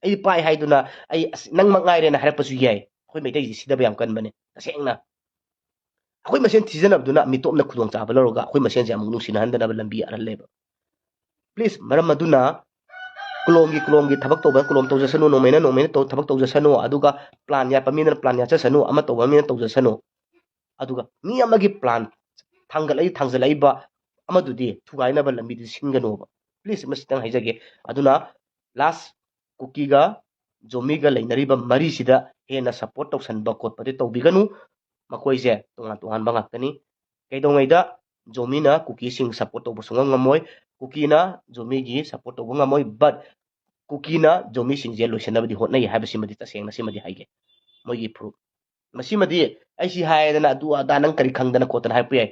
ꯑꯩ ꯄꯥꯏ ꯍꯥꯏꯗꯨꯅ ꯑꯩ ꯑꯁ ꯅꯪꯃꯛ ꯉꯥꯏꯔꯦꯅ ꯍꯥꯏꯔꯛꯄꯁꯨ ꯌꯥꯏ꯫ ꯑꯩꯈꯣꯏ ꯃꯩꯇꯩꯁꯤ ꯁꯤꯗꯕ ꯌꯥꯝ ꯀꯟꯕꯅꯦ ꯇꯁꯦꯡꯅ꯫ ꯑꯩꯈꯣꯏ ꯃꯁꯦꯟ ꯊꯤꯖꯅꯕꯗꯨꯅ ꯃꯤꯇꯣꯞꯅ ꯈꯨꯗꯣꯡꯆꯥꯕ ꯂꯧꯔꯒ ꯑꯩꯈꯣꯏ ꯃꯁꯦꯟꯁꯦ ꯑꯃꯨꯛ ꯅꯨꯡꯁꯤꯅꯍꯟꯗꯅꯕ ꯂꯝꯕꯤ ꯑꯔꯜꯂꯦꯕ꯫ Please, ꯃꯔꯝ ꯑꯗꯨꯅ ꯀꯣꯂꯣꯝꯒꯤ, ꯀꯣꯂꯣꯝꯒꯤ ꯊꯕꯛ ꯇꯧꯕ ꯀꯣꯂꯣꯝ ꯇꯧꯖꯁꯅꯨ, ꯅꯣꯡꯃꯩꯅ, ꯅꯣꯡꯃꯩꯅ ꯇꯧ-, ꯊꯕꯛ ꯇꯧꯖꯁꯅꯨ, ꯑꯗꯨꯒ plan ꯌꯥꯠꯄ ꯃꯤꯅ plan ꯌꯥꯠꯆꯁꯅꯨ, ꯑꯃ ꯇꯧꯕ ꯃꯤꯅ ꯇꯧꯖꯁꯅꯨ꯫ ꯑꯗꯨꯒ ꯃꯤ ꯑꯃꯒꯤ plan ꯊꯥꯡꯒꯠꯂꯛꯏ-, ꯊꯥꯡꯖꯜꯂꯛꯏꯕ ꯑꯃꯗꯨꯗꯤ ꯊꯨꯒꯥꯏꯅꯕ ꯂꯝꯕꯤꯗꯨ ꯁꯤꯟꯒꯅꯣꯕ꯫ Please, ꯃꯁꯤꯇꯪ ꯍꯥꯏꯖꯒꯦ꯫ ꯑꯗꯨꯅ last, ꯀꯨꯀꯤꯒ ꯖꯣꯃꯤꯒ ꯂꯩꯅꯔꯤꯕ ꯃꯔꯤꯁꯤꯗ ꯍꯦꯟꯅ support ꯇꯧꯁꯟꯕ ꯈꯣꯠꯄꯗꯤ ꯇꯧꯕꯤꯒꯅꯨ꯫ ꯃꯈꯣꯏꯁꯦ ꯇꯣꯉꯥꯟ ꯇꯣꯉꯥꯟꯕ ꯉꯥꯛꯇꯅꯤ꯫ ꯀꯩꯗꯧꯉꯩꯗ ꯖꯣꯃꯤꯅ ꯀꯨꯀꯤꯁꯤꯡ support ꯇꯧꯕ ꯁꯨꯡꯉꯝ ꯉꯝꯃꯣꯏ, ꯀꯨꯀꯤꯅ ꯖꯣꯃꯤꯒꯤ support ꯇꯧꯕ ꯉꯝꯃꯣꯏ, but ꯀꯨꯀꯤꯅ ꯖꯣꯃꯤꯁꯤꯡꯁꯦ ꯂꯣꯏꯁꯤꯟꯅꯕꯗꯤ ꯍꯣꯠꯅꯩ ꯍꯥꯏꯕꯁꯤꯃꯗꯤ ꯇꯁꯦꯡꯅ ꯁꯤꯃꯗꯤ ꯍꯥꯏꯒꯦ꯫ ꯃꯣꯏꯒꯤ ꯐꯨꯔꯨꯞ ꯃꯁꯤꯃꯗꯤ ꯑꯩ ꯁꯤ ꯍꯥꯏꯗꯅ ꯑꯗꯨ ꯑꯗꯥ ꯅꯪ ꯀꯔꯤ ꯈꯪꯗꯅ ꯈꯣꯠꯇꯅ ꯍꯥꯏꯔꯛꯄ ꯌꯥꯏ꯫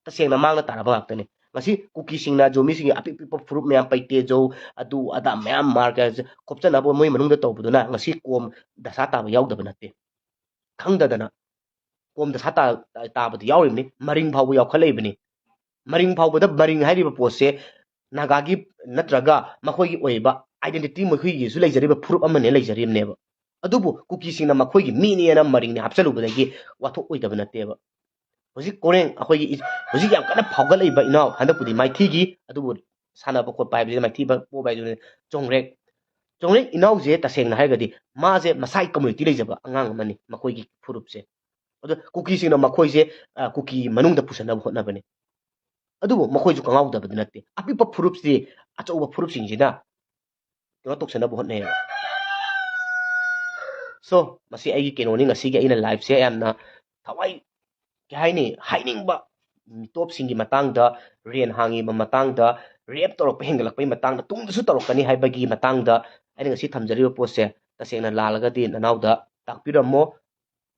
ꯇꯁꯦꯡꯅ ꯃꯥꯡꯅ ꯇꯥꯔꯕ ꯉꯥꯛꯇꯅꯤ꯫ ꯉꯁꯤ ꯀꯨꯀꯤꯁꯤꯡꯅ ꯖꯣꯃꯤꯁꯤꯡꯒꯤ ꯑꯄꯤꯛ ꯄꯤꯛꯄ ꯐꯨꯔꯨꯞ ꯃꯌꯥꯝ, ꯄꯩꯇꯦꯖꯧ, ꯑꯗꯨ ꯑꯗꯥ ꯃꯌꯥꯝ ꯃꯥꯔꯒ ꯈꯣꯞꯆꯟꯅꯕ ꯃꯣꯏ ꯃꯅꯨꯡꯗ ꯇꯧꯕꯗꯨꯅ ꯉꯁꯤ ꯀꯣꯝ ꯗꯁꯥ ꯇꯥꯕ ꯌꯥꯎꯗꯕ ꯅꯠꯇꯦ꯫ ꯈꯪꯗꯗꯅ ꯀꯣꯝ ꯗꯁꯥ ꯇꯥ-, ꯇꯥꯕꯗꯤ ꯌꯥꯎꯔꯤꯕꯅꯤ, ꯃꯔꯤꯡ ꯐꯥꯎꯕ ꯌꯥꯎꯈꯠꯂꯛꯏꯕꯅꯤ꯫ ꯃꯔꯤꯡ ꯐꯥꯎꯕꯗ ꯃꯔꯤꯡ ꯍꯥꯏꯔꯤꯕ ꯄꯣꯠꯁꯦ ꯅꯥꯒꯥꯒꯤ ꯅꯠꯇ꯭ꯔꯒ ꯃꯈꯣꯏꯒꯤ ꯑꯣꯏꯕ identity, ꯃꯈꯣꯏꯒꯤꯁꯨ ꯂꯩꯖꯔꯤꯕ ꯐꯨꯔꯨꯞ ꯑꯃꯅꯦ ꯂꯩꯖꯔꯤꯕꯅꯦꯕ꯫ ꯑꯗꯨꯕꯨ ꯀꯨꯀꯤꯁꯤꯡꯅ ꯃꯈꯣꯏꯒꯤ ꯃꯤꯅꯦꯅ ꯃꯔꯤꯡꯅꯦ ꯍꯥꯞꯆꯜꯂꯨꯕꯗꯒꯤ ꯋꯥꯊꯣꯛ ꯑꯣꯏꯗꯕ ꯅꯠꯇꯦꯕ꯫ ꯍꯧꯖꯤꯛ ꯀꯣꯔꯦꯡ ꯑꯩꯈꯣꯏꯒꯤ ꯏ-, ꯍꯧꯖꯤꯛ ꯌꯥꯝ ꯀꯟꯅ ꯐꯥꯎꯒꯠꯂꯛꯏꯕ ꯏꯅꯥꯎ, ꯍꯟꯗꯛꯄꯨꯗꯤ ꯃꯥꯏꯊꯤꯈꯤ, ꯑꯗꯨꯕꯨ ꯁꯥꯟꯅꯕ ꯈꯣꯠꯄ ꯍꯥꯏꯕꯁꯤꯗ ꯃꯥꯏꯊꯤꯕ ꯄꯣꯕ ꯍꯥꯏꯗꯨꯅ ꯆꯣꯡꯔꯦꯛ꯫ ꯆꯣꯡꯔꯦꯛ ꯏꯅꯥꯎꯁꯦ ꯇꯁꯦꯡꯅ ꯍꯥꯏꯔꯒꯗꯤ ꯃꯥꯁꯦ ꯃꯁꯥꯒꯤ community ꯂꯩꯖꯕ ꯑꯉꯥꯡ ꯑꯃꯅꯤ, ꯃꯈꯣꯏꯒꯤ ꯐꯨꯔꯨꯞꯁꯦ꯫ ꯑꯗꯣ ꯀꯨꯀꯤꯁꯤꯡꯅ ꯃꯈꯣꯏꯁꯦ, ꯑ, ꯀꯨꯀꯤ ꯃꯅꯨꯡꯗ ꯄꯨꯁꯟꯅꯕ ꯍꯣꯠꯅꯕꯅꯤ꯫ ꯑꯗꯨꯕꯨ ꯃꯈꯣꯏꯁꯨ ꯀꯉꯥꯎꯗꯕꯗꯤ ꯅꯠꯇꯦ꯫ ꯑꯄꯤꯛꯄ ꯐꯨꯔꯨꯞꯁꯤ ꯑꯆꯧꯕ ꯐꯨꯔꯨꯞꯁꯤꯡꯁꯤꯅ ꯀꯩꯅꯣ ꯇꯧꯁꯟꯅꯕ ꯍꯣꯠꯅꯩꯌꯦꯕ꯫ So, ꯃꯁꯤ ꯑꯩꯒꯤ ꯀꯩꯅꯣꯅꯤ, ꯉꯁꯤꯒꯤ ꯑꯩꯅ live ꯁꯦ ꯌꯥꯝꯅ ꯊꯋꯥꯏ, ꯀꯩ ꯍꯥꯏꯅꯤ, ꯍꯥꯏꯅꯤꯡꯕ ꯃꯤꯇꯣꯞꯁꯤꯡꯒꯤ ꯃꯇꯥꯡꯗ, ꯔꯦꯟ ꯍꯥꯡꯉꯤꯕ ꯃꯇꯥꯡꯗ, rape ꯇꯧꯔꯛꯄ ꯍꯦꯟꯒꯠꯂꯛꯄꯒꯤ ꯃꯇꯥꯡꯗ, ꯇꯨꯡꯗꯁꯨ ꯇꯧꯔꯛꯀꯅꯤ ꯍꯥꯏꯕꯒꯤ ꯃꯇꯥꯡꯗ ꯑꯩꯅ ꯉꯁꯤ ꯊꯝꯖꯔꯤꯕ ꯄꯣꯠꯁꯦ ꯇꯁꯦꯡꯅ ꯂꯥꯜꯂꯒꯗꯤ ꯅꯅꯥꯎꯗ ꯇꯥꯛꯄꯤꯔꯝꯃꯣ,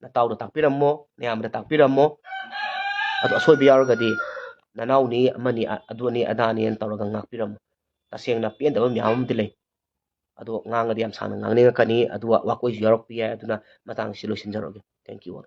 ꯅꯇꯥꯎꯗ ꯇꯥꯛꯄꯤꯔꯝꯃꯣ, ꯅꯌꯥꯝꯕꯗ ꯇꯥꯛꯄꯤꯔꯝꯃꯣ꯫ ꯑꯗꯣ ꯑꯁꯣꯏꯕ ꯌꯥꯎꯔꯒꯗꯤ ꯅꯅꯥꯎꯅꯤ, ꯑꯃꯅꯤ, ꯑ-, ꯑꯗꯨꯅꯤ ꯑꯗꯥꯅꯤꯅ ꯇꯧꯔꯒ ꯉꯥꯛꯄꯤꯔꯝꯃꯣ꯫ ꯇꯁꯦꯡꯅ ꯄꯦꯟꯗꯕ ꯃꯌꯥꯝ ꯑꯃꯗꯤ ꯂꯩ꯫ ꯑꯗꯣ ꯉꯥꯡꯉꯗꯤ ꯌꯥꯝ ꯁꯥꯡꯅ ꯉꯥꯡꯅꯤꯡꯉꯛꯀꯅꯤ, ꯑꯗꯨꯒ ꯋꯥꯀꯣꯏꯁꯨ ꯌꯥꯎꯔꯛꯄ ꯌꯥꯏ꯫ ꯑꯗꯨꯅ ꯃꯇꯥꯡꯁꯤ ꯂꯣꯏꯁꯤꯟꯖꯔꯒꯦ꯫ Thank you all.